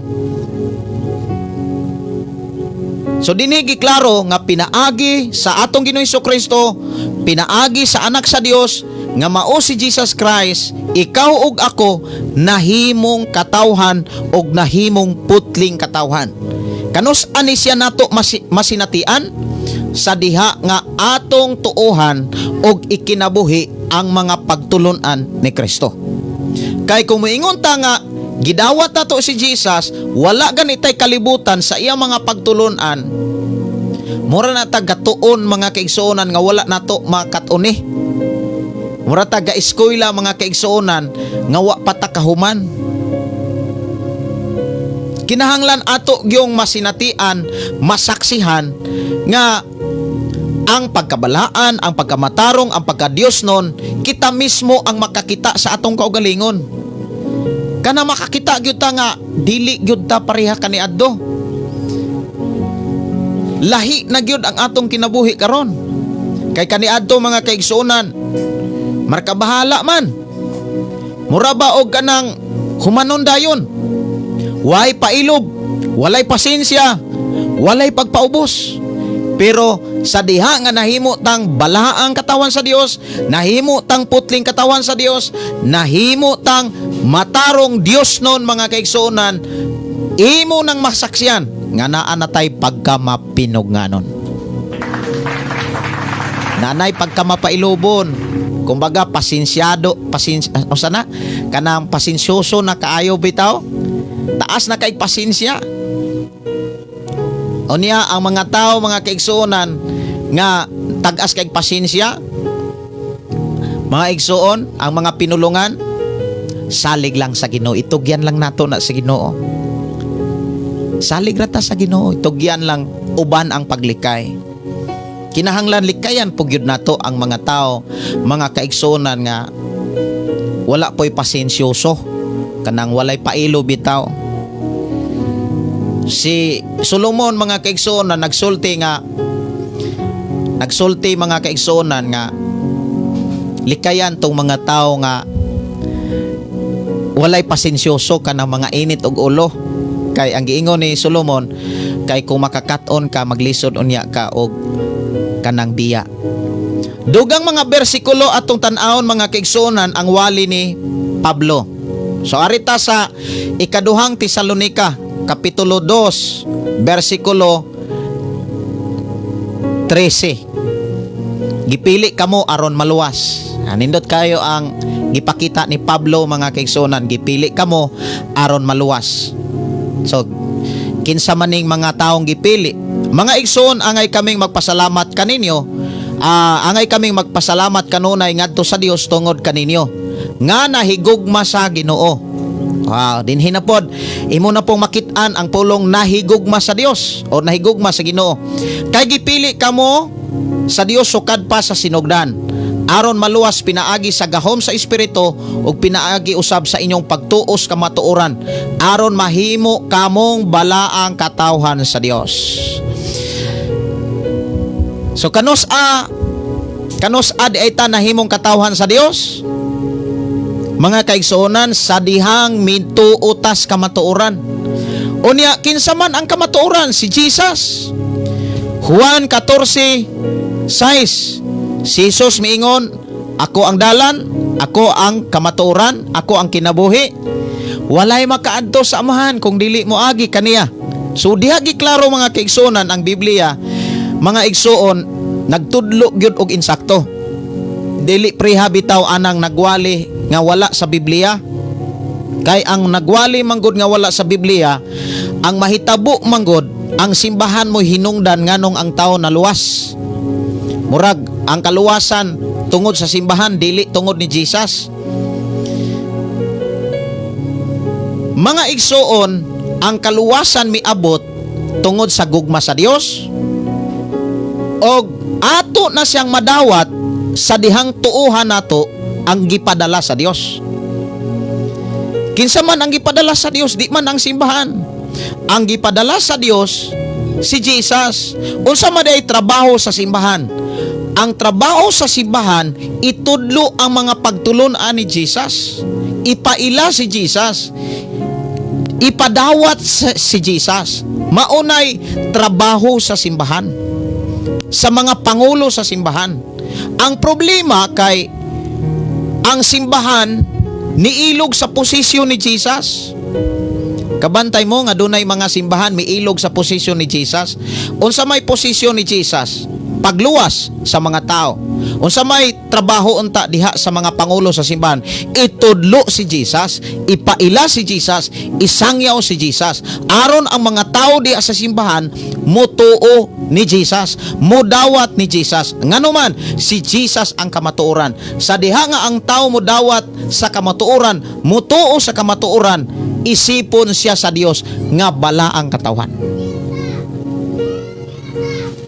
Speaker 2: So dinhi giklaro nga pinaagi sa atong Ginoong Kristo, pinaagi sa anak sa Dios nga mao si Jesus Christ, ikaw ug ako nahimong katawhan og nahimong putling katawhan. Kanus ani siya nato masinatian? Sa diha nga atong tuohan og ikinabuhi ang mga pagtulunan ni Kristo. Kay kung moingon ta nga gidawat nato si Jesus, wala gani tay kalibutan sa iyang mga pagtulunan. Mura na ta gatuon, mga kaigsuonan, nga wala nato makat-uni. Mura ta ga-eskwela, mga kaigsuonan, nga wa pa ta kahuman. Kinahanglan ato gyung masinatian, masaksihan nga ang pagkabalaan, ang pagkamatarong, ang pagkadiyos nun, kita mismo ang makakita sa atong kaugalingon. Kana makakita gyud ta nga dili gyud ta pareha kaniadto. Lahi na gyud ang atong kinabuhi karon. Kay kaniadto, mga kaigsuonan, markabahala man. Mura ba og kanang humanon dayon? Way pailob, walay pasensya, walay pagpaubos. Pero sa diha nga nahimo tang balaang katawan sa Dios, nahimo tang putling katawan sa Dios, nahimo tang matarong Dios nun, mga kaigsuonan, imo nang masaksiyan nga naa na tay pagkamapinugnanon. Nanay pagkamapailubon. Kumbaga pasensyado, usa na kanang pasensyoso na kaayo bitaw. Taas na kay pasensya. Unya ang mga tao, mga kaigsuonan, nga tag-as kay pasensya, mga igsuon, ang mga pinulungan, Salig lang sa Ginoo, itugyan lang nato na sa Ginoo. Salig ra ta sa Ginoo, itugyan lang uban ang paglikay. Kinahanglan likayan pud gyud nato ang mga tao, mga kaigsuonan, nga wala po'y pasensyoso, kanang walay pailo bitaw. Si Solomon, mga kaigsuonan, nagsulti, mga kaigsuonan, nga likayan tong mga tao nga walay pasensyoso, kanang mga init og ulo, kay ang giingon ni Solomon kay kung makakat-on ka, maglisod unya ka og kanang biya. Dugang mga bersikulo atong tan-awon, mga kaigsuonan, ang wali ni Pablo. So arita sa Ikaduhang Tesalonika, kapitulo 2, bersikulo 13. Gipili kamo aron maluwas. Ah, nindot kayo ang gipakita ni Pablo, mga kaigsuonan, gipili kamo aron maluwas. So kinsa maning mga taong gipili? Mga igsoon, angay kaming magpasalamat kaninyo. Ah, angay kaming magpasalamat kanunay ngadto sa Dios tungod kaninyo nga nahigugma sa Ginoo. Wow, dinhi na pod. Imo na pong makit-an ang pulong nahigugma sa Dios o nahigugma sa Ginoo. Kay gipili kamo sa Dios sukad pa sa sinugdan aron maluwas pinaagi sa gahom sa Espiritu ug pinaagi usab sa inyong pagtuos kamatuoran, aron mahimo kamong balaang katawhan sa Dios. So kanus-a di ay ta nahimong katawhan sa Dios? Mga kaigsuonan, sa dihang mituo tas kamatuoran. Unya kinsa man ang kamatuoran? Si Jesus. Juan 14:6. Si Jesus miingon, "Ako ang dalan, ako ang kamatuoran, ako ang kinabuhi. Walay makaadto sa Amahan kung dili mo agi kaniya." So diha giklaro, mga kaigsuonan, ang Biblia, mga igsuon, nagtudlo gyud og insakto. Dili preha bitaw anang nagwali nga wala sa Biblia. Kay ang nagwali manggod nga wala sa Biblia, ang mahitabo manggod, ang simbahan mo hinungdan nganong ang tao naluwas. Murag ang kaluwasan tungod sa simbahan, dili tungod ni Jesus. Mga igsuon, ang kaluwasan miabot tungod sa gugma sa Dios og ato na siyang madawat sa dihang tuuhan nato ang gipadala sa Dios. Kinsa man ang gipadala sa Dios? Di man ang simbahan. Ang gipadala sa Dios si Jesus. Unsa man ay trabaho sa simbahan? Ang trabaho sa simbahan, itudlo ang mga pagtulun-an ni Jesus. Ipaila si Jesus. Ipadawat si Jesus. Maunay trabaho sa simbahan. Sa mga pangulo sa simbahan. Ang problema kay ang simbahan niilog sa posisyon ni Jesus. Kabantay mo nga dunay mga simbahan miilog sa posisyon ni Jesus. Unsa may posisyon ni Jesus? Pagluwas sa mga tao. Unsa may trabaho unta diha sa mga pangulo sa simbahan? Itudlo si Jesus, ipaila si Jesus, isangyaw si Jesus. Aron ang mga tao diha sa simbahan mutuo ni Jesus, mudawat ni Jesus. Ngano man, si Jesus ang kamatuoran. Sa diha nga ang tao mudawat sa kamatuoran, mutuo sa kamatuoran, isipon siya sa Dios nga balaang katawhan.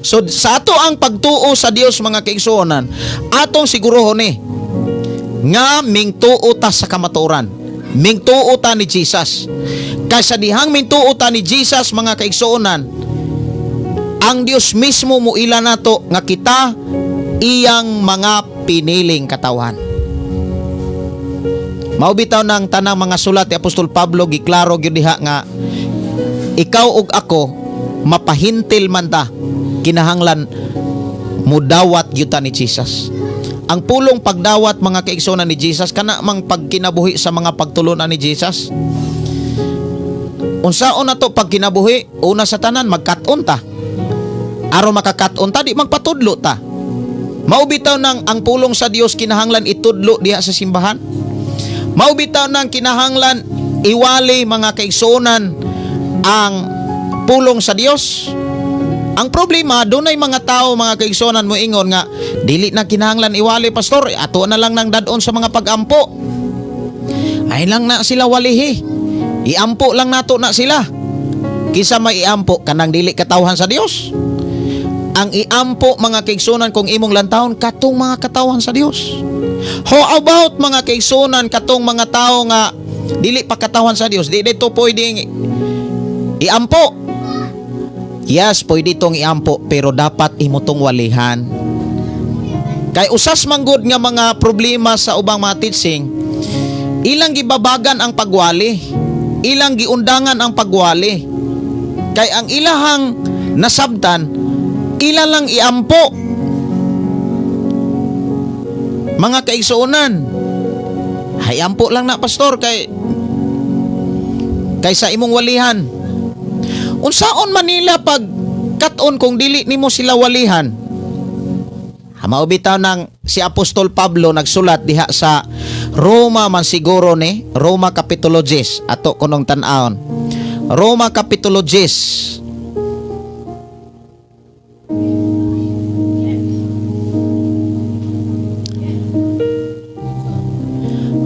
Speaker 2: So sa ato ang pagtuo sa Dios, mga kaigsuonan, atong sigurohon ni nga mingtuo ta sa kamatuoran. Mingtuo ta ni Jesus. Kay sa dihang mingtuo ta ni Jesus, mga kaigsuonan, ang Dios mismo muila nato nga kita iyang mga piniling katawhan. Mao bitaw ng tanang mga sulat ni Apostol Pablo, giklaro gyud diha nga ikaw ug ako, mapahintil man ta, kinahanglan mudawat gyud ta ni Jesus. Ang pulong pagdawat, mga kaigsuonan, ni Jesus, kana mang pagkinabuhi sa mga pagtulunan ni Jesus. Unsaon na to pagkinabuhi? Una sa tanan, magkat-on ta. Aron makakat-on ta, di magpatudlo ta. Mao bitaw nang ang pulong sa Dios kinahanglan itudlo diha sa simbahan. Mao bitaw nang kinahanglan iwali, mga kaigsuonan, ang pulong sa Dios. Ang problema, dunay mga tao, mga kaigsuonan, mo ingon nga dili na kinahanglan iwali, pastor, ato na lang nang dadon sa mga pagampo. Ay
Speaker 1: Ay lang na sila walihi. Iampo lang nato na sila. Kinsa may iampo kanang dili katawhan sa Dios. Ang iampo, mga kaigsunan, kung imong lantawon, katong mga katawhan sa Dios. How about, mga kaigsunan, katong mga tao nga dili pa katawhan sa Dios? Di dito pwedeng iampo. Yes, pwede itong iampo, pero dapat imo tong walihan. Kay usas manggod nga mga problema sa ubang mga teaching, ilang gibabagan ang pagwali, ilang giundangan ang pagwali. Kay ang ilahang nasabtan, ila lang iampo. Mga kaigsuonan, hay ampo lang na, pastor, kay sa imong walihan. Unsaon man nila pag katon kung dili nimo sila walihan? Mao bitaw nang si Apostol Pablo nagsulat diha sa Roma man siguro ni, Roma Kapitulo 10, ato kunong tan-awon. Roma Kapitulo 10.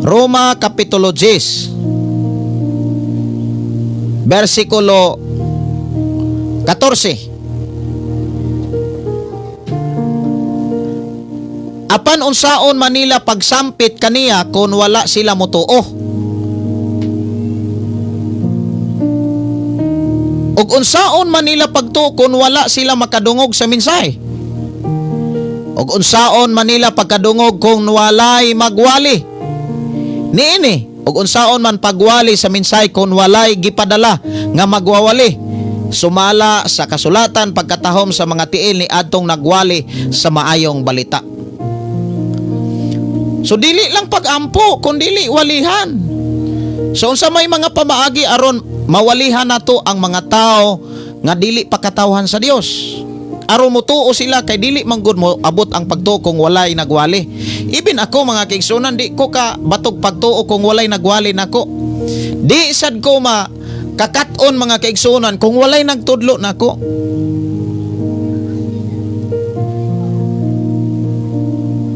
Speaker 1: Roma Kapitulo 10 versikulo 14. Apan unsaon manila pagsampit kaniya kung wala sila motuo? Ug unsaon manila pagtuo kung wala sila makadungog sa mensahe? Ug unsaon manila pagkadungog kung walay magwali niini? Ug unsaon man pagwali sa mensahe kung walay gipadala nga magwawali? Sumala sa kasulatan, pagkatahom sa mga tiil ni adtong nagwali sa maayong balita. So dili lang pag-ampo kun dili walihan. So unsa may mga pamaagi aron mawalihan nato ang mga tao nga dili pakatawhan sa Dios? Aron motuo sila, kay dili man gud mo abot ang pagtuo kung walay nagwali. Even ako, mga kaigsunan, di ko ka batog pagtuo kung walay nagwali nako. Di sad ko ma kakat-on, mga kaigsunan, kung walay nagtudlo nako.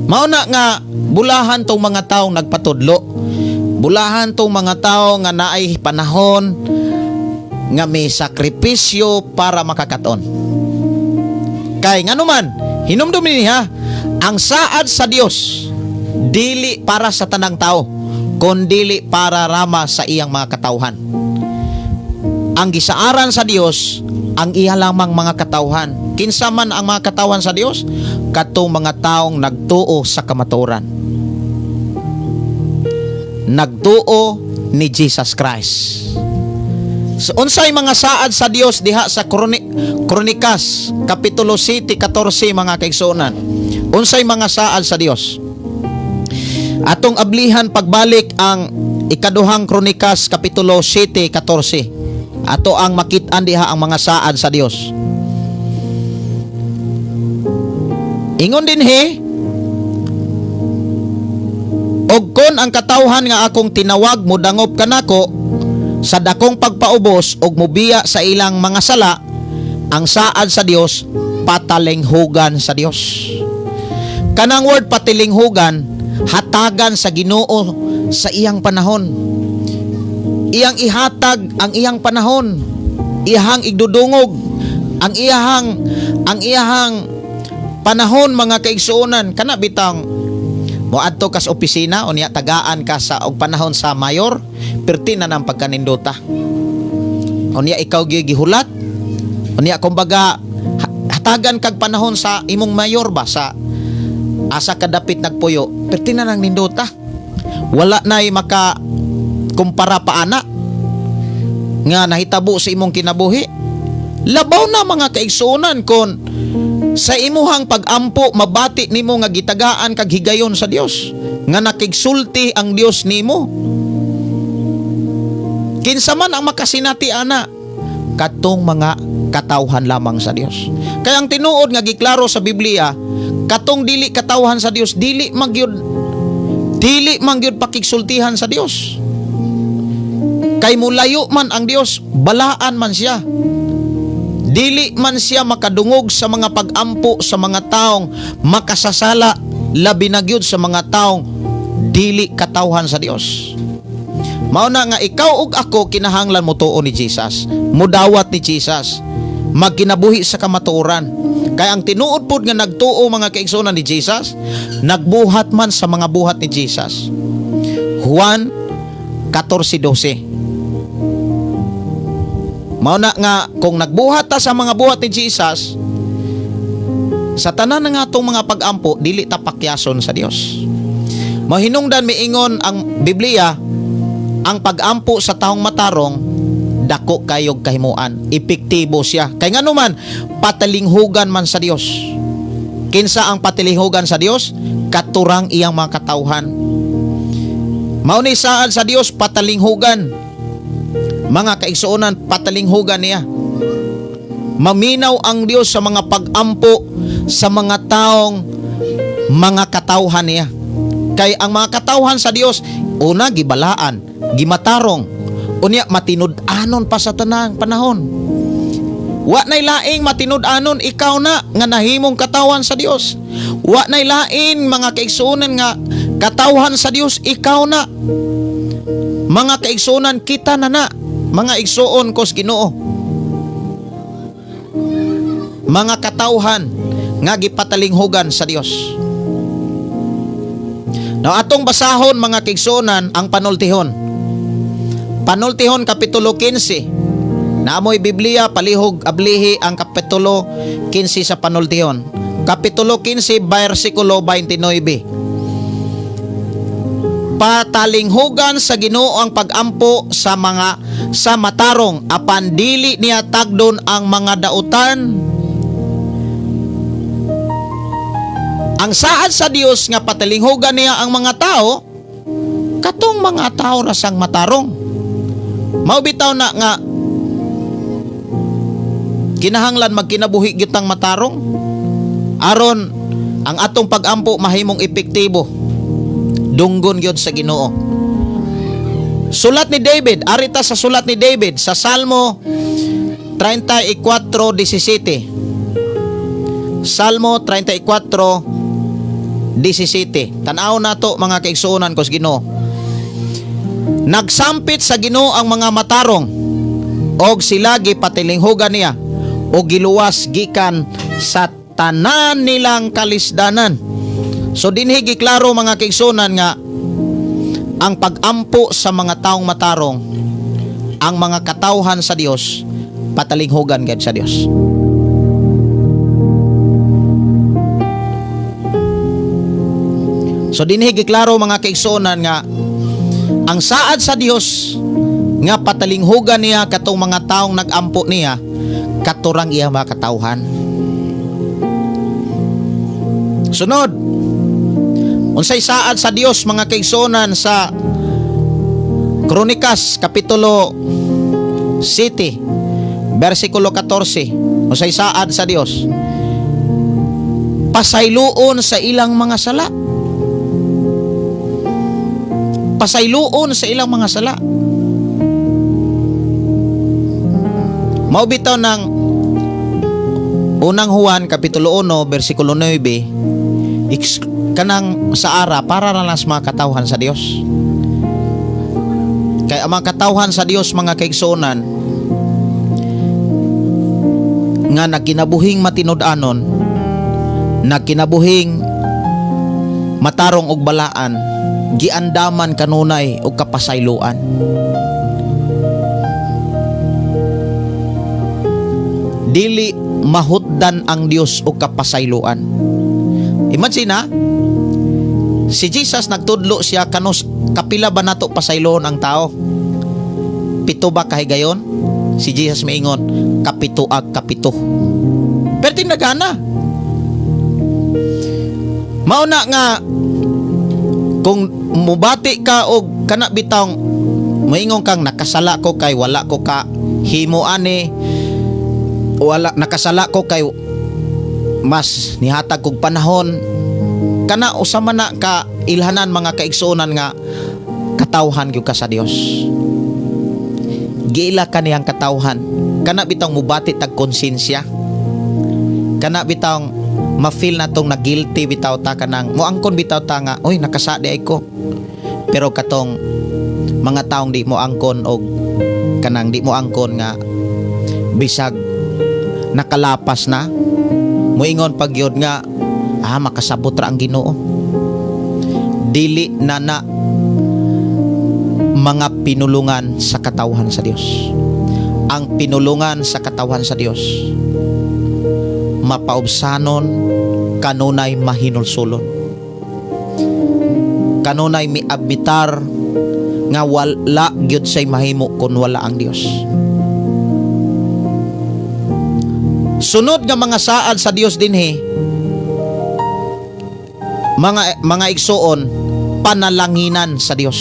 Speaker 1: Mao na nga bulahan tong mga taong nagpatudlo. Bulahan tong mga tao nga naay panahon nga may sakripisyo para makakaton. Kay nganuman, hinumdumi niya, ang saad sa Dios dili para sa tanang tao, kundili para rama sa iyang mga katawhan. Ang gisaaran sa Dios ang iya lamang mga katawhan. Kinsa man ang mga katawhan sa Dios? Katong mga taong nagtuo sa kamatuoran. Nagtuo ni Jesus Christ. So, unsay mga saad sa Dios diha sa Kronikas Kapitulo 7:14, mga kaigsuonan? Unsay mga saad sa Dios? Atong ablihan pagbalik ang Ikaduhang Kronikas Kapitulo 7:14. Ato ang makit-an diha ang mga saad sa Dios. Ingon dinhi, "Og kon ang katawhan nga akong tinawag modangop kanako sa dakong pagpaubos og mobiya sa ilang mga sala," ang saad sa Dios, patalinghugan sa Dios. Kanang word patilinghugan, hatagan sa Ginoo sa iyang panahon. Iyang ihatag ang iyang panahon. Iyahang igdudungog ang iyahang panahon, mga kaigsuonan. Kana bitang moadto ka sa opisina unya tagaan ka sa og panahon sa mayor, perti na ng pagkanindota. Unya ikaw gyud gihulat. Unya kumbaga hatagan kag panahon sa imong mayor ba, sa asa ka dapit nagpuyo, perti na nang nindota. Wala nay maka kumpara pa ana nga nahitabo sa imong kinabuhi. Labaw na, mga kaigsuonan, kon sa imuhang pag-ampo mabati nimo nga gitagaan kag higayon sa Dios, nga nakigsulti ang Dios nimo. Kinsa man ang makasinati ana? Katong mga katawhan lamang sa Dios. Kaya ang tinuod nga giklaro sa Biblia, katong dili katawhan sa Dios, dili man gyud pakigsultihan sa Dios. Kay mulayo man ang Dios, balaan man siya. Dili man siya makadungog sa mga pag-ampo sa mga taong makasasala, labi na gyud sa mga taong dili katawhan sa Dios.
Speaker 2: Mao na nga ikaw ug ako kinahanglan motuo ni Jesus, mudawat ni Jesus, magkinabuhi sa kamatuoran. Kay ang tinuod pod nga nagtuo, mga kaigsuonan, ni Jesus, nagbuhat man sa mga buhat ni Jesus. Juan 14:12. Mao na nga kung nagbuhat ta sa mga buhat ni Jesus, sa tanan nga atong mga pag-ampo, dili ta pakyason sa Dios. Mahinungdan miingon ang Biblia, ang pag-ampo sa taong matarong dako kayog kahimuan, epektibo siya. Kay ngano man, patalinghugan man sa Dios. Kinsa ang patalinghugan sa Dios? Katurang iyang mga katawhan. Mao ni saad sa Dios, patalinghugan. Mga kaigsuonan, patalinghugan niya. Maminaw ang Dios sa mga pag-ampo sa mga taong mga katawhan niya. Kay ang mga katawhan sa Dios, una, gibalaan, gimatarong, unya matinud-anon pa sa tanang panahon. Wa nay laing matinud-anon, ikaw na nga nahimong katawhan sa Dios. Wa nay lain, mga kaigsuonan, nga katawhan sa Dios, ikaw na. Mga kaigsuonan, kita na na, mga igsuon kos Ginoo. Mga katawhan nga gipatalinghugan sa Dios. Now, atong basahon, mga kaigsuonan, ang Panultihon. Panultihon kapitulo 15. Naamoy Biblia, palihog ablihi ang kapitulo 15 sa Panultihon. Kapitulo 15, versikulo 29. Patalinghugan sa Ginoo ang pagampo sa matarong, apan dili niya tagdon ang mga dautan. Ang saad sa Dios nga patalinghugan niya ang mga tao, katong mga tao ra sang matarong. Mao bitaw na nga kinahanglan magkinabuhi gyud matarong aron ang atong pagampo mahimong epektibo, dunggon gyud sa Ginoo. Sulat ni David, arita sa sulat ni David sa Salmo 34:17. Salmo 34:17. Tan-aw nato, mga kaigsuonan ko sa Ginoo. Nagsampit sa Ginoo ang mga matarong og sila gipatilinghugan niya og giluwas gikan sa tanan nilang kalisdanan. So dinhi giklaro, mga kaigsuonan, nga ang pag-ampo sa mga taong matarong, ang mga katawhan sa Dios, patalinghugan gid sa Dios. So dinhi giklaro, mga kaigsuonan, nga ang saad sa Dios nga patalinghugan niya katong mga taong nag-ampo niya, katurang iya mga katawhan. Sunod, unsay saad sa Dios, mga kaigsuonan, sa Kronikas kapitulo 7 versikulo 14? Unsay saad sa Dios? Pasayloon sa ilang mga sala. Pasayloon sa ilang mga sala. Mao bitaw ng Unang Juan kapitulo 1 versikulo 9, kanang sa ara para na lang sa mga katawhan sa Dios. Kay ang mga katawhan sa Dios, mga kaigsuonan, nga nagkinabuhing matinud-anon, nagkinabuhing matarong og balaan, giandaman kanunay og kapasayloan. Dili mahutdan ang Dios og kapasayloan. Imagine na, si Jesus nagtudlo siya kanus kapila ba nato pasayloon ang tao? 7 ba kahigayon? Si Jesus miingon, 7 ag 7. Pero tinagana. Mao na nga kung mubati ka og kana bitawng moingon kang nakasala ko kay wala ko ka himo ani, wala nakasala ko kay mas nihatag kog panahon, kana usa man na ka ilhanan, mga kaigsuonan, nga katawhan gyud ka sa Dios. Giila ka niyang katawhan. Kana bitawng mubati tag konsensya, kana bitawng ma-feel na tong na guilty bitaw ta, kanang moangkon bitaw ta nga, "Oy, nakasa di ay ko," pero katong Mga taong di mo angkon og kanang di mo angkon nga bisag nakalapas na, muingon pag yun nga, "Ah, makasabot ra ang Ginoo." Dili na na mga pinulungan sa katawhan sa Dios. Ang pinulungan sa katawhan sa Dios, mapaubsanon, kanunay mahinulsulon, kanunay miabitar nga wala gyud say mahimo kun wala ang Dios. Sunod nga mga saad sa Dios dinhi, mga igsuon, panalanginan sa Dios.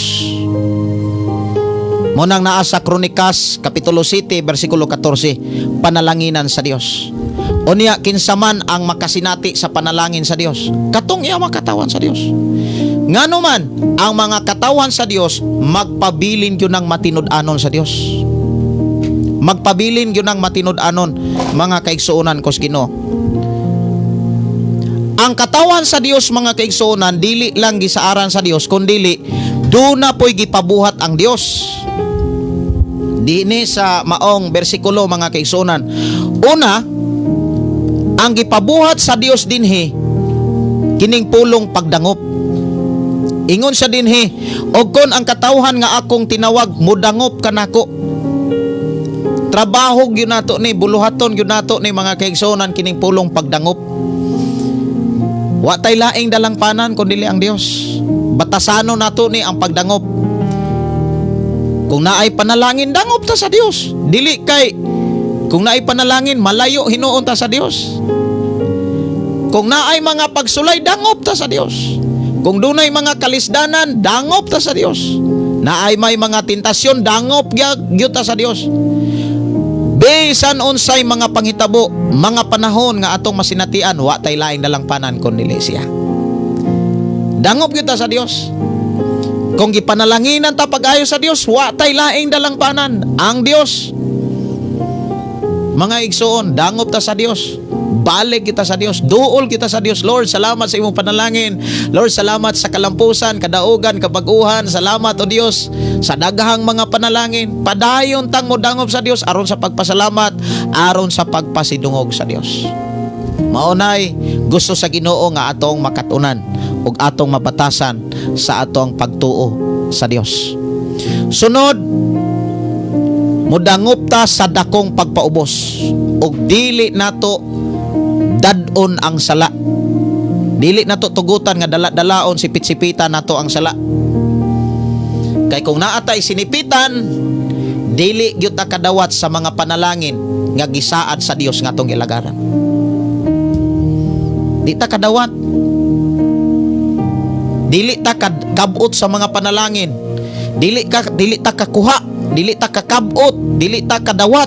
Speaker 2: Munang naa sa Kronikas kapitulo 7 bersikulo 14, panalanginan sa Dios. Unya kinsa man ang makasinati sa panalangin sa Dios, katong iya makatawan sa Dios. Ngano man ang mga katawan sa Dios magpabilin gyud ng matinud-anon sa Dios. Magpabilin gyud ng matinud-anon, mga kaigsuonan ko sa Ginoo. Ang katawan sa Dios, mga kaigsuonan, dili lang gisaaran sa Dios kundili duna po'y gipabuhat ang Dios. Dini sa maong bersikulo, mga kaigsuonan. Una, ang gipabuhat sa Dios dinhi kining pulong pagdangop. Ingon siya dinhi, "Og kon ang katawhan nga akong tinawag mudangop kanako." Trabaho gyud nato ni, buluhaton gyud nato ni, mga kaigsuonan, kining pulong pagdangop. Wa tay laing dalangpanan kun dili ang Dios. Batasanon nato ni ang pagdangop. Kung naay panalangin, dangop ta sa Dios. Dili kay kung naay panalangin, malayo hinuon ta sa Dios. Kung naay mga pagsulay, dangop ta sa Dios. Kung dunay mga kalisdanan, dangop ta sa Dios. Naay may mga tentasyon, dangop gyud ta sa Dios. Bisan unsay mga panghitabo, mga panahon nga atong masinatian, wa tay laing dalangpanan kun dili siya. Dangop gyud ta sa Dios. Kung gipanalanginan ta pag-ayo sa Dios, wa tay laing dalangpanan ang Dios. Mga igsoon, dangop ta sa Dios. Balik kita sa Dios, duol kita sa Dios. "Lord, salamat sa imong panalangin. Lord, salamat sa kalampusan, kadaugan, kabaguhan. Salamat, o Dios, sa daghang mga panalangin." Padayon tang modangop sa Dios aron sa pagpasalamat, aron sa pagpasidungog sa Dios. Maunay gusto sa Ginoo nga atong makatunan ug atong mabatasan sa atong pagtuo sa Dios. Sunod, mudangop ta sa dakong pagpaubos ug dili nato dad-on ang sala. Dili nato tugutan nga dala-dalaon, sipit-sipitan nato ang sala. Kay kung naa tay sinipitan, dili gyud ta kadawat sa mga panalangin nga gisaad sa Dios nga atong gilagaran. Di ta kadawat. Dili ta kabot sa mga panalangin. Dili ta kakuha, dili ta kakabot, dili ta kadawat.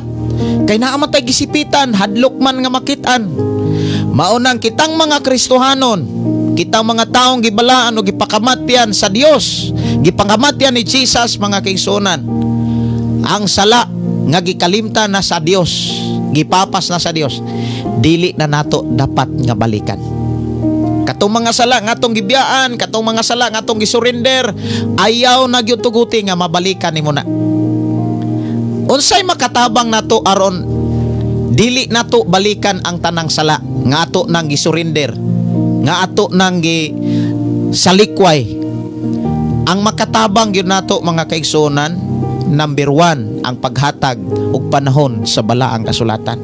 Speaker 2: Kay naa man tay gisipitan, hadlok man nga makit-an. Maunang kitang mga Kristohanon, kitang mga taong gibalaan o gipakamatyan sa Dios, gipakamatyan ni Jesus, mga kaigsuonan. Ang sala nga gikalimtan na sa Dios, gipapas na sa Dios, dili na nato dapat nga balikan. Katong mga sala nga atong gibiyaan, katong mga sala nga atong gisurrender, ayaw na gyud tuguti nga mabalikan nimo na. Unsay makatabang nato aron dili nato balikan ang tanang sala nga ato nang gisurrender, nga ato nang gi salikway? Ang makatabang gyud nato, mga kaigsuonan, number 1, ang paghatag og panahon sa balaang kasulatan.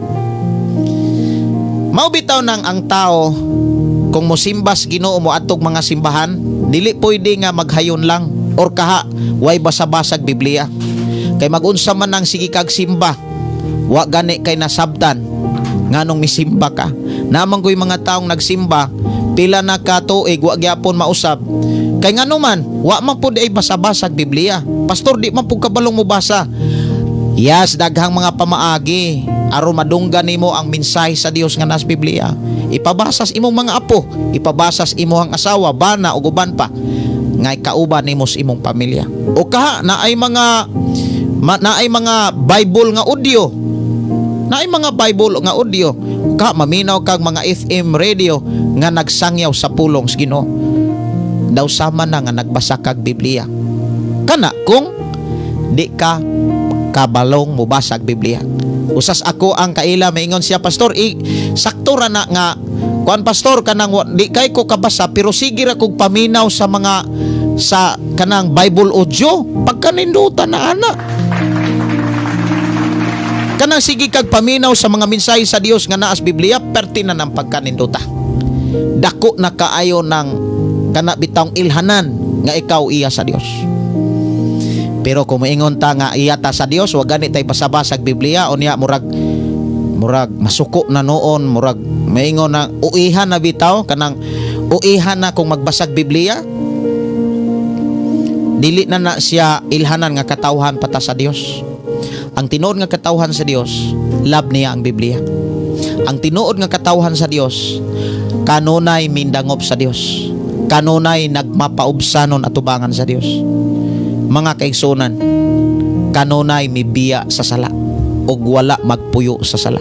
Speaker 2: Mao bitaw nang ang tao kung mosimbas Ginoo, mo atog mga simbahan, dili pwede nga maghayon lang or kaha way basa-basag Biblia. Kay magunsa man ang sige kag simba, wa gani kay nasabtan nganong misimba ka. Naman ko'y mga taong nagsimba pila na ka tuig, wa gyapon mausab. Kay ngano man, wa man pud ay basa-basag Biblia. "Pastor, di man pud kabalong mobasa." Yes, daghang mga pamaagi aron madunggan nimo ang mensahe sa Dios nga nas Biblia. Ipabasas imong mga apo, ipabasas imong asawa, bana ug uban pa nga kauban nimo sa imong pamilya. O kaha naay mga Bible nga audio. Naay mga Bible nga audio. Ka maminaw kag mga FM radio nga nagsangyaw sa pulong sa Ginoo. Daw sama na nga nagbasa kag Biblia. Kana kung Di ka kabalong mobasag Biblia. Usas ako ang kaila, maingon siya, "Pastor, sakto ra na nga kuan, pastor, kanang di kay ko kabasa pero sige ra kog paminaw sa mga sa kanang Bible audio." Pagkanindutan na ana. Kanang sige kag paminaw sa mga mensahe sa Dios nga naas Biblia, perti na ng pagkaninduta. Dako na kaayo ng kana bitawng ilhanan nga ikaw iya sa Dios. Pero kung moingon ta nga iya ta sa Dios, wa gani tay basa-basag Biblia, unya murag masuko na noon, murag maingon na uihan na bitaw, kanang uihan na kung magbasag Biblia, dili na na siya ilhanan nga katawhan pata sa Dios. Ang tinuod nga katawhan sa Dios, love niya ang Biblia. Ang tinuod nga katawhan sa Dios, kanunay mindangop sa Dios. Kanunay nagmapaubsanon atubangan sa Dios. Mga kaigsunan, kanunay mibiya sa sala ug wala magpuyo sa sala.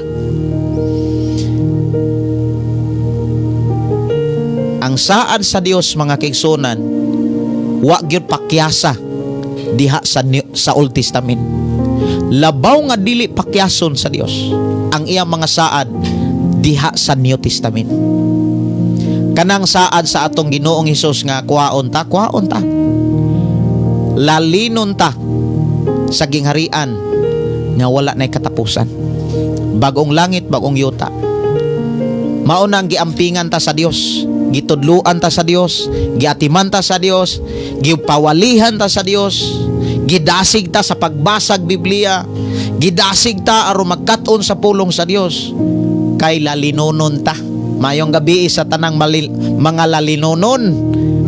Speaker 2: Ang saad sa Dios, mga kaigsunan, wa gyud pakyasa diha sa Old Testament. Labaw nga dili pakyason sa Dios ang iyang mga saad diha sa New Testament. Kanang saad sa atong Ginoong Hesus nga kuhaon ta, kuhaon ta. Lalinon ta sa gingharian nga wala nay katapusan. Bagong langit, bagong yuta. Mao na ang giampingan ta sa Dios, gitudluan ta sa Dios, giatiman ta sa Dios, gipawalihan ta sa Dios, gidasig ta sa pagbasag Biblia, gidasig ta aron magkat-on sa pulong sa Dios kay lalinonon ta. Mayong gabi sa tanang mga lalinonon.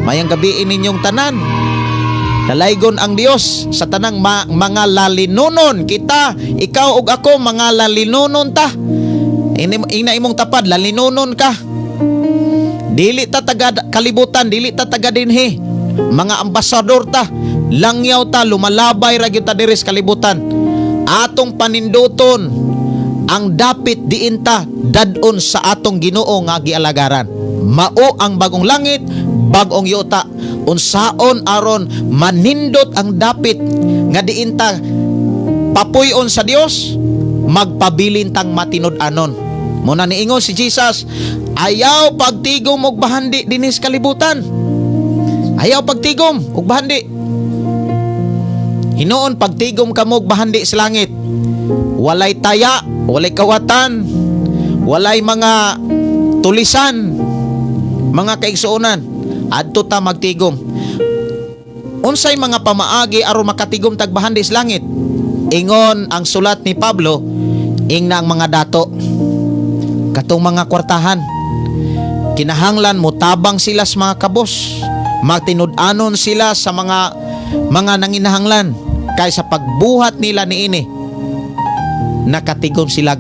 Speaker 2: Mayong gabi ninyong tanan. Dalaygon ang Dios sa tanang mga lalinonon. Kita, ikaw ug ako, mga lalinonon ta. Ina imong tapad, lalinonon ka. Dili ta taga kalibutan, dili ta taga dinhi. Mga ambasador ta, langyaw ta, lumalabay ra gyud ta diri sa kalibutan. Atong paninduton ang dapit diin ta dad-on sa atong Ginoo nga gialagaran. Mao ang bagong langit, bagong yuta. Unsaon aron manindot ang dapit nga diin ta papuy-on sa Dios, magpabilin tang matinud-anon. Muna niingon si Jesus, "Ayaw pagtigom og bahandi dinis kalibutan. Ayaw pagtigom og bahandi. Hinuon pagtigom kamo og bahandi sa langit. Walay taya, walay kawatan, walay mga tulisan, mga kaigsuonan. Adto ta magtigom." Unsay mga pamaagi aron makatigom tag bahandi sa langit? Ingon ang sulat ni Pablo, ingna ang mga dato, katong mga kwartahan. Kinahanglan mo tabang sila sa mga kabos. Matinud-anon sila sa mga nanginahanglan kay sa pagbuhat nila niini nakatigom sila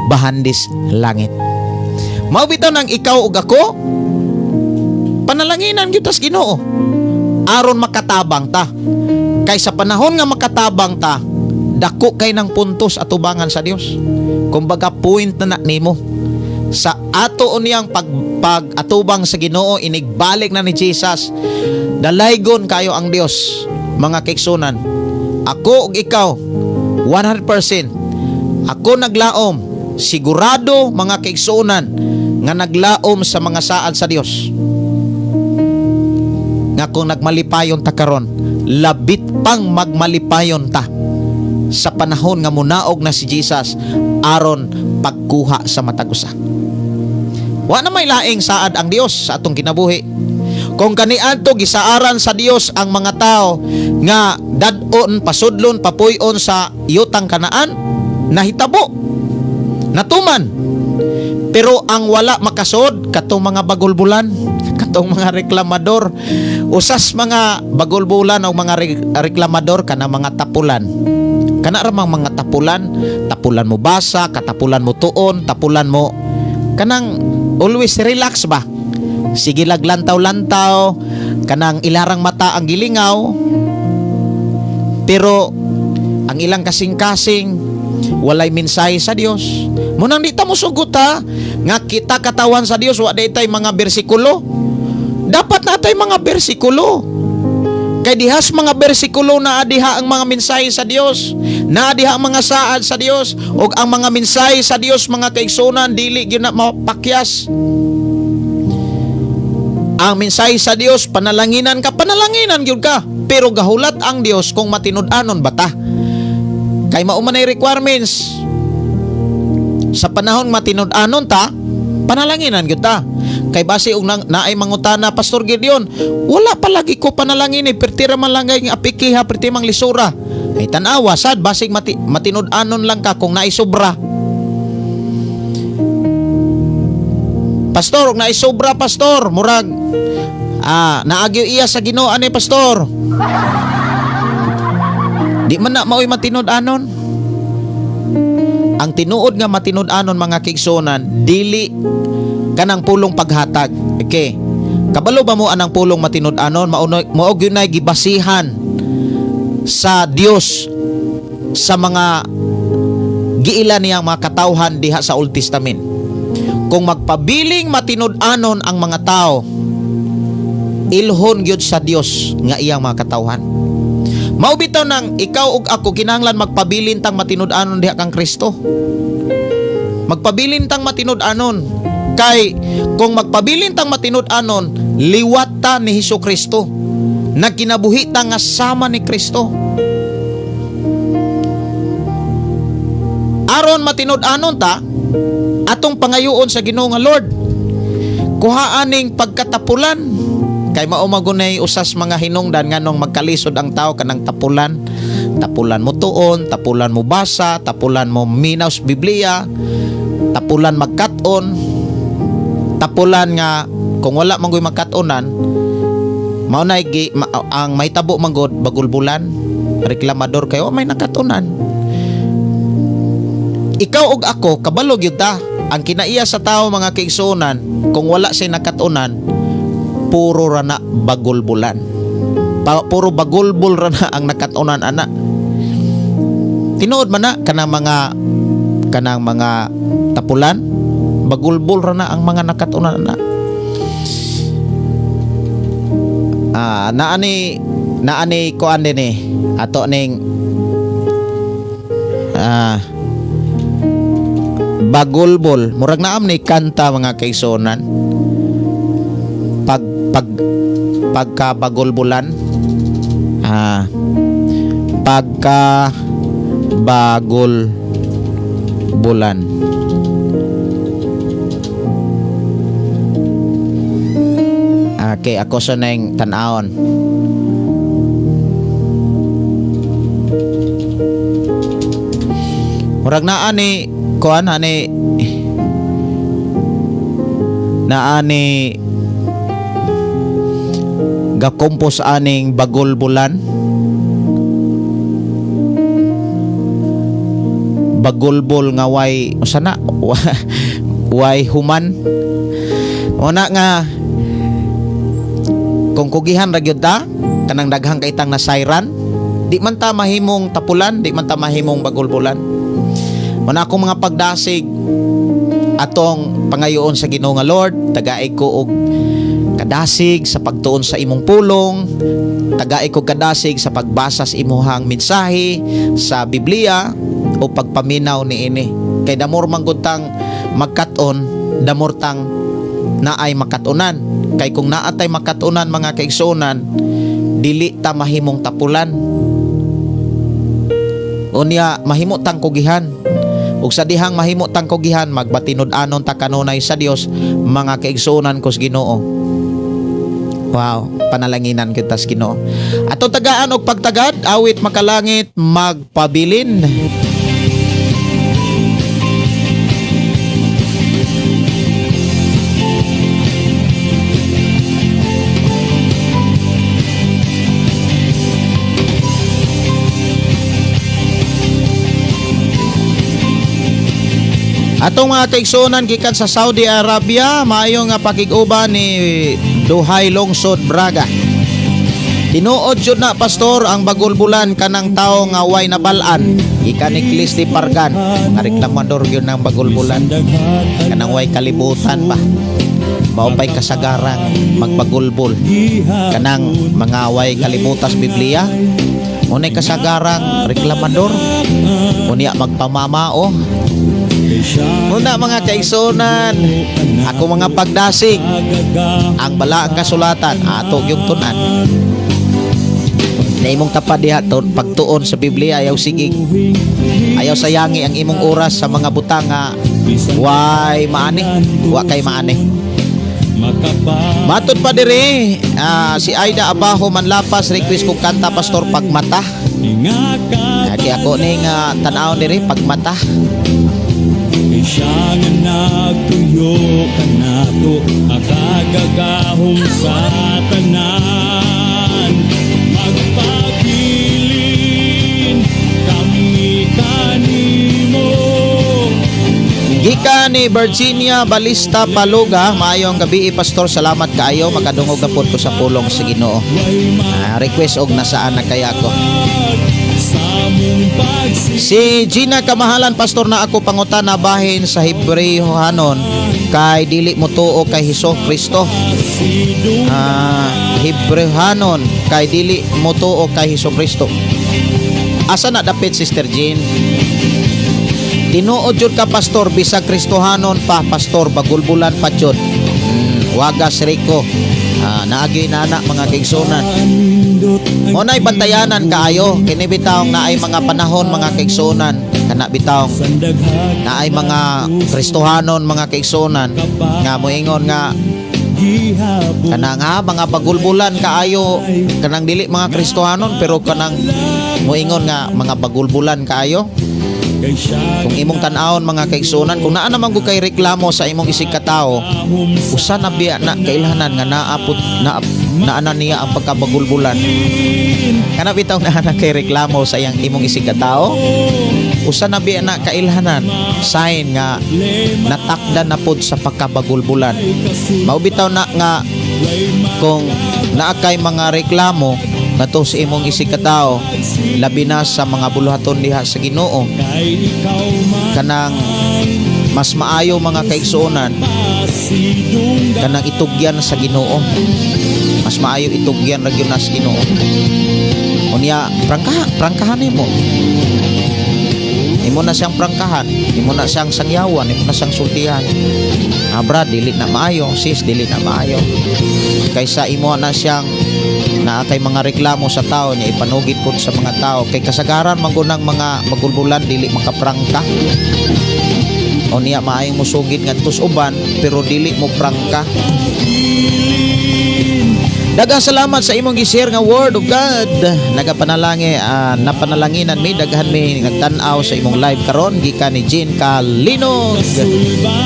Speaker 2: bahandis langit. Mao bitaw nang ikaw ug ako, panalanginan gyud tas Ginoo aron makatabang ta. Kay sa panahon nga makatabang ta, dako kay ng puntos atubangan sa Dios. Kumbaga point na na nimo sa ato unyang pag atubang sa Ginoo inigbalik na ni Jesus. Dalaygon kayo ang Dios, mga kaigsunan. Ako ug ikaw, 100% ako naglaom, sigurado, mga kaigsunan, nga naglaom sa mga saad sa Dios nga kung nagmalipayon ta karon, labit pang magmalipayon ta sa panahon nga munaog na si Jesus aron pagkuha sa matag usa. Wa na may laing saad ang Dios sa atong kinabuhi. Kung kaniadto gisaaran sa Dios ang mga tao nga dad-on, pasudlon, papuy-on sa yutang Kanaan, nahitabo. Natuman. Pero ang wala makasod katong mga bagulbulan, katong mga reklamador, usas mga bagulbulan o mga reklamador kana mga tapulan. Kana ra mang mga tapulan, tapulan mo basa, katapulan mo tuon, tapulan mo kanang always relax ba? Sige lag lantaw-lantaw, kanang ilarang mata ang gilingaw. Pero ang ilang kasing-kasing walay mensahe sa Dios. Munang di ta mo sugot ha, nga kita katawan sa Dios wa day tay mga bersikulo. Dapat natay mga bersikulo.
Speaker 1: Kay dihas mga bersikulo naa diha ang mga mensahe sa Dios, naa diha ang mga saad sa Dios, ug ang mga mensahe sa Dios, mga kaigsunan, dili gyud na mapakyas. Ang mensahe sa Dios, panalanginan ka, panalanginan gyud ka. Pero gahulat ang Dios kung matinud-anon ba ta. Kay mao man ay requirements. Sa panahon matinud-anon ta, panalanginan gyud ta. Kay base og nang naay mangutana, "Pastor Gideon, wala pa lagi ko panalangin eh, perti ra man lang kay apikiha, perti mang lisura." Ay tan-awa sad, basig matinud-anon lang ka kung naay sobra. "Pastor, og naay sobra, pastor, murag naagyo iya sa Ginoo ani, pastor." Di man na maoy matinud-anon. Ang tinuod nga matinud-anon, mga kaigsuonan, dili kanang pulong paghatag. Okay. Kabalo ba mo anang pulong matinud-anon? Mao gyud nay gibasihan sa Dios sa mga giila niyang mga katawhan diha sa Old Testament. Kung magpabiling matinud-anon ang mga tao, ilhon gyud sa Dios nga iyang mga katawhan. Mao bitaw nang ikaw ug ako kinahanglan magpabilin tang matinud-anon diha kang Kristo. Magpabilin tang matinud-anon kay kung magpabilin tang matinud-anon, liwat ta ni Hesus Kristo. Nagkinabuhi ta nga sama ni Kristo. Aron matinud-anon ta, atong pangayoon sa Ginoo nga, "Lord, kuha aning pagkatapulan," kay mao magunay usas mga hinungdan nganong magkalisod ang tao, kanang tapulan. Tapulan mo tuon, tapulan mo basa, tapulan mo minaw sa Biblia, tapulan magkat-on, tapulan nga kung wala man goy magkat-onan, mao na ang mahitabo man gud bagulbulan, reklamador kayo may nakatunan. Ikaw ug ako kabalo gyud ta, ang kinaiya sa tao, mga kaigsuonan, kung wala say nakatunan, puro ra na bagulbulan. Puro bagulbul ra na ang nakatunan ana. Tinuod man na kanang mga tapulan, bagulbul ra na ang mga nakatunan ana. Naani kuan din eh ato ning bagulbol, murag naam ni kanta, mga kaigsuonan, pag pag pagka bagulbulan, pagka bagul bulan. Okay, ako sa nang tan-awon. Murag naa ni kuan ani, naa ni gakompos aning bagulbulan. Bagulbol nga way usa na, way human. Una nga kung kugihan ra gyud ta kanang daghang kaitang nasayran, di man ta mahimong tapulan, di man ta mahimong bagulbulan. Muna akong mga pagdasig, atong pangayoon sa Ginoo nga, "Lord, tagai ko og kadasig sa pagtuon sa imong pulong, tagai ko kadasig sa pagbasa sa imuhang mensahe sa Biblia o pagpaminaw niini." Kay the more man gud tang magkat-on, the more tang naay makatunan. Kay kung naatay makatunan, mga kaigsuonan, dili ta mahimong tapulan. Unya mahimo tang kugihan. Ug sa dihang mahimo tang kugihan, magmatinud-anon ta kanunay sa Dios, mga kaigsuonan ko sa Ginoo. Wow, panalanginan kita sa Ginoo. Atong tagaan og pagtagad, awit makalangit, "Magpabilin." Atong mga kaigsuonan gikan sa Saudi Arabia, maayo nga pakig-uban ni Duhay Lungsod Braga. "Tinuod jud na, pastor, ang bagulbulan kanang tao nga way nabalaan." Gikan ni Clisti Pargan, nga reklamador gyud ng bagulbulan. Kanang way kalibutan ba.
Speaker 2: Mao pay kasagarang magpagulbol, kanang mga way kalibutas Biblia. Unay kasagarang reklamador, unya magpamamao. Una, mga kaigsunan, ako mga pagdasig, ang balaang kasulatan ato gyud tun-an. Na imong tapad diha pagtuon sa Biblia, ayaw sige, ayaw sayangi ang imong oras sa mga butang nga way maani, wa kay maani. Matod pa diri, si Aida Abajo Manlapas, request kong kanta, Pastor, "Pagmata." Kay ako ning tan-awon diri, "Pagmata."
Speaker 4: Siya nga nagtuyo kanato akagagahom sa tanan. Magpabilin kami kanimo.
Speaker 2: Gikan ni Virginia Balista Paluga, maayong gabi, Pastor, salamat kaayo, makadungog na pod ko sa pulong sa Ginoo. Request og "Nasaan na kaya ko."
Speaker 4: Sa mong pagsi
Speaker 2: Si Gina Kamahalan, Pastor, na ako pangutana bahin sa Hebreohanon kay dili mo tuo kay Hesus Kristo. Hebreohanon kay dili mo tuo kay Hesus Kristo. Asa na dapit, Sister Jean? Tinuod jud ka, Pastor, bisag Kristohanon pa, Pastor, bagulbulan pa jud. Wagas Rico. Naagi na na, mga kaigsunan. Mo na'y bantayanan kaayo kini bitawng naay mga panahon, mga kaigsunan, kana bitawng naay mga Kristohanon, mga kaigsunan, nga moingon nga kanang mga bagulbulan kaayo, kanang dili mga Kristohanon pero kanang moingon nga mga bagulbulan kaayo. Kung imong tan-awon, mga kaigsunan, kung naa naman gud kay reklamo sa imong isig katao, usa na biya na kailhanan nga naapot na naana niya ang pagkabagulbulan. Kana bitaw naa na kay reklamo sa iyang imong isig katao, usa na biya na kailhanan, sign nga natakda na pod sa pagkabagulbulan. Mao bitaw na nga kung naa kay mga reklamo ngadto sa imong isig katao, labi na sa mga buluhaton diha sa Ginoo, kanang mas maayo, mga kaigsuonan, kanang itugyan sa Ginoo. Mas maayo itugyan ra gyud na sa Ginoo. Unya prangka prangkahan nimo, imo na siyang prangkahan, imo na siyang sangyawan, imo na siyang sultihan. "Ah, brad, dili na maayo. Sis, dili na maayo." Kaysa imo na siyang naa kay mga reklamo sa tao niya ipanugid pud sa mga tao, kay kasagaran man gud ng mga magulbulan dili makaprangka. O niya maayong musugid ngadto sa uban pero dili mo prangka. Daghang salamat sa imong gi-share nga word of God. Nagapanalangin, napanalanginan mi, daghan mi nagtan-aw sa imong live karon, gikan ni Jean Calinog.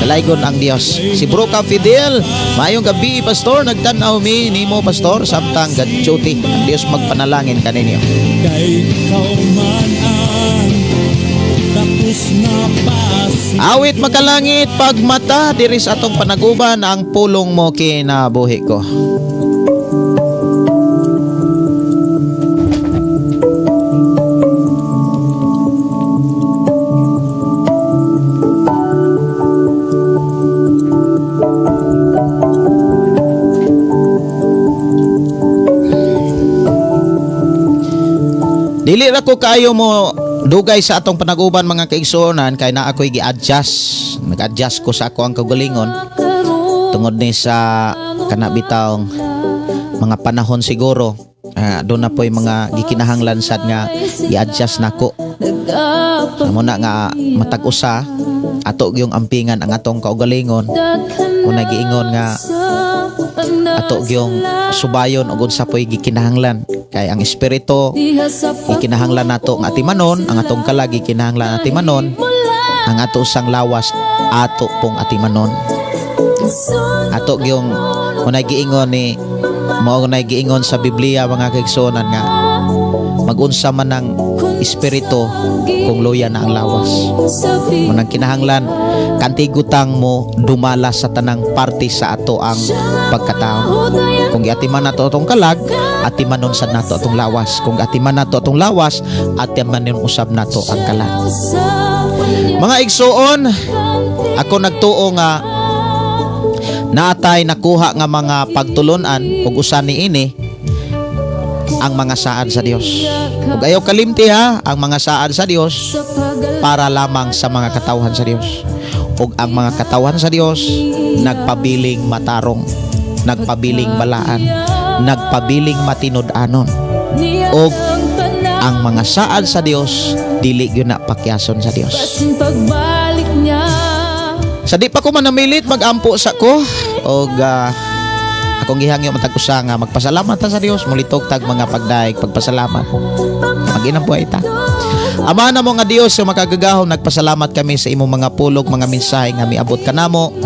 Speaker 2: Dalaygon ang Dios. Si Broka Fidel, maayong gabi, Pastor, nagtan-aw mi nimo, Pastor, samtang ga-duty. Ang Dios magpanalangin kaninyo.
Speaker 4: Kay ikaw man ang tapos na pasi.
Speaker 2: Awit makalangit, "Pagmata," diri sa atong panaguban, ang pulong mo kinabuhi ko. Dili ra ko kaayo mo dugay sa atong panaguban, mga kaigsuonan, kay naa ako'y gi-adjust. Nag-adjust ko sa ako ang kaugalingon tungod ni sa kana bitawng mga panahon siguro. Doon na po'y mga gikinahanglan sad nga i-adjust nako. Amo na nga matag usa ato gyung ampingan ang atong kaugalingon. Kung nagiingon nga ato gyung subayon og unsa po'y gikinahanglan, kay ang espiritu gikinahanglan nato nga atimanon, ang atong kalag gikinahanglan atimanon, ang ato sang lawas ato pong atimanon. Ato gyung unay giingon ni mao nay giingon sa Biblia, mga kaigsuonan, nga magunsa man ang espiritu kung luya na ang lawas. Munang kinahanglan kantigutang mo dumala sa tanang parte sa ato ang pagkatao. Kung giatiman nato atong kalag, atimanon sad nato atong lawas. Kung atiman nato atong lawas, atimanon usab nato ang kalag. Mga igsuon, ako nagtuo nga Naatay nakuha nga mga pagtulunan ug usa niini ang mga saad sa Dios. Ug ayaw kalimti ha, ang mga saad sa Dios para lamang sa mga katawhan sa Dios. Ug ang mga katawhan sa Dios nagpabiling matarong, nagpabiling balaan, nagpabiling matinud-anon. Og ang mga saad sa Dios dili gyud na pakyason sa Dios.
Speaker 3: Basin pagbalik niya.
Speaker 2: Sa di pa ko manamilit, magampo sa ko og akong gihangyo matag usa nga magpasalamat ta sa Dios, mulitok tag mga pagdaig, pagpasalamat. Mag-inam po ta. Ama namo nga Dios sa makagagahom, nagpasalamat kami sa imong mga pulong, mga mensahe nga miabot kanamo.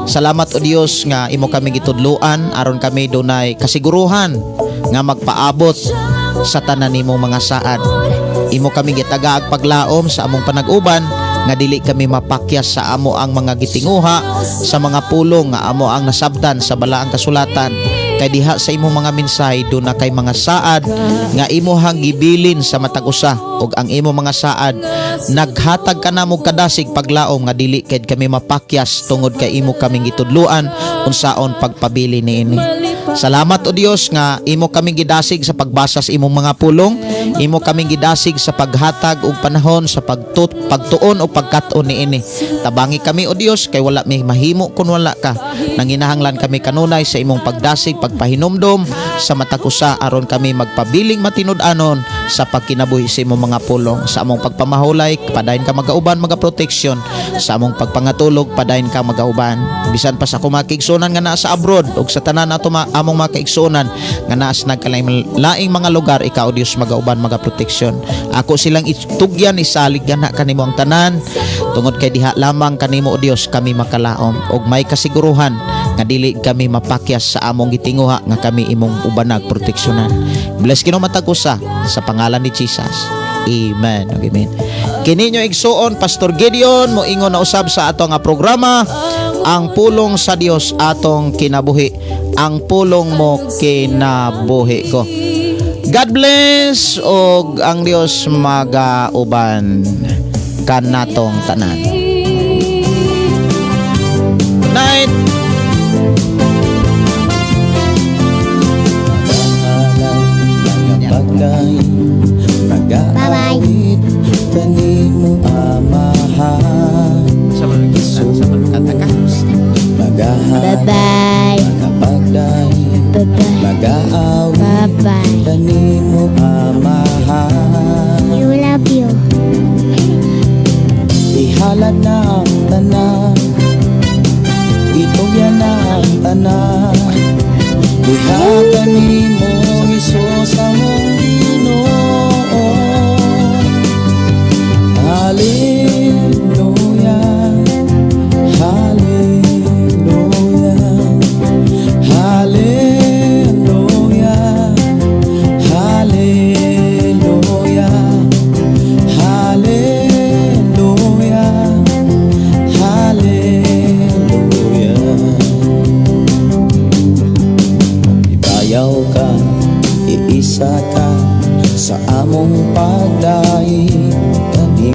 Speaker 2: Salamat, o Dios, nga imo kami gitudluan aron kami dunay kasiguruhan nga magpaabot sa tanan nimong mga saad. Imo kami gitagaag paglaom sa among panag-uban nga dili kami mapakyas sa amo ang mga gitinguha sa mga pulong nga amo ang nasabtan sa balaang kasulatan, kay diha sa imong mga mensahe duna kay mga saad nga imuhang gibilin sa matag usa, ug ang imong mga saad naghatag kanamo kadasig, paglaom nga dili kay kami mapakyas tungod kay imo kaming gitudluan unsaon pagpabili niini. Salamat, o Dios, nga imo kaming gidasig sa pagbasa sa imong mga pulong, imo kaming gidasig sa paghatag og panahon sa pagtuon o pagkat-on niini. Tabangi kami, o Dios, kay wala mi mahimo kun wala ka. Nanginahanglan kami kanunay sa imong pagdasig, pagpahinumdom sa matag usa aron kami magpabiling matinud-anon sa pagkinabuhi sa imong mga pulong. Sa among pagpamahulay, padayon ka magauban, magaproteksyon. Sa among pagpangatulog, padayon ka magauban. Bisan pa sa akong mga kaigsuonan nga naa sa abroad ug sa tanan nato among mga kaigsuonan nga naa sa nagkalaing laing mga lugar, ikaw, o Dios, magauban, magaproteksyon. Ako silang itugyan, isalig gana kanimo ang tanan tungod kay diha lamang kanimo, o Dios, kami makalaom ug may kasiguruhan nga dili kami mapakyas sa among gitinguha nga kami imong ubanag, proteksyonan. Bless kino matag usa sa pangalan ni Jesus. Amen. Okay, amen. Kini inyong igsuon, Pastor Gideon, moingon na usab sa ato nga programa, Ang Pulong sa Dios Atong Kinabuhi. Ang pulong mo kinabuhi ko. God bless og ang Dios magauban kanatong tanan. Good night.
Speaker 1: Mga pagdaig, nagaawit kanimo, Amahan. Jesus, magahalad
Speaker 5: Bye-bye.
Speaker 1: mga pagdaig,
Speaker 5: Bye-bye.
Speaker 1: magaawit
Speaker 5: Bye-bye.
Speaker 1: kanimo, Amahan.
Speaker 5: You love you.
Speaker 1: Ihalad na ang tanan, itugyan na ang tanan diha kanimo, Hesus among Ginoo. Hallelujah, Hallelujah, Hallelujah, Hallelujah, Hallelujah, Hallelujah. Ibayaw ka, iisa ka sa among pagdaig.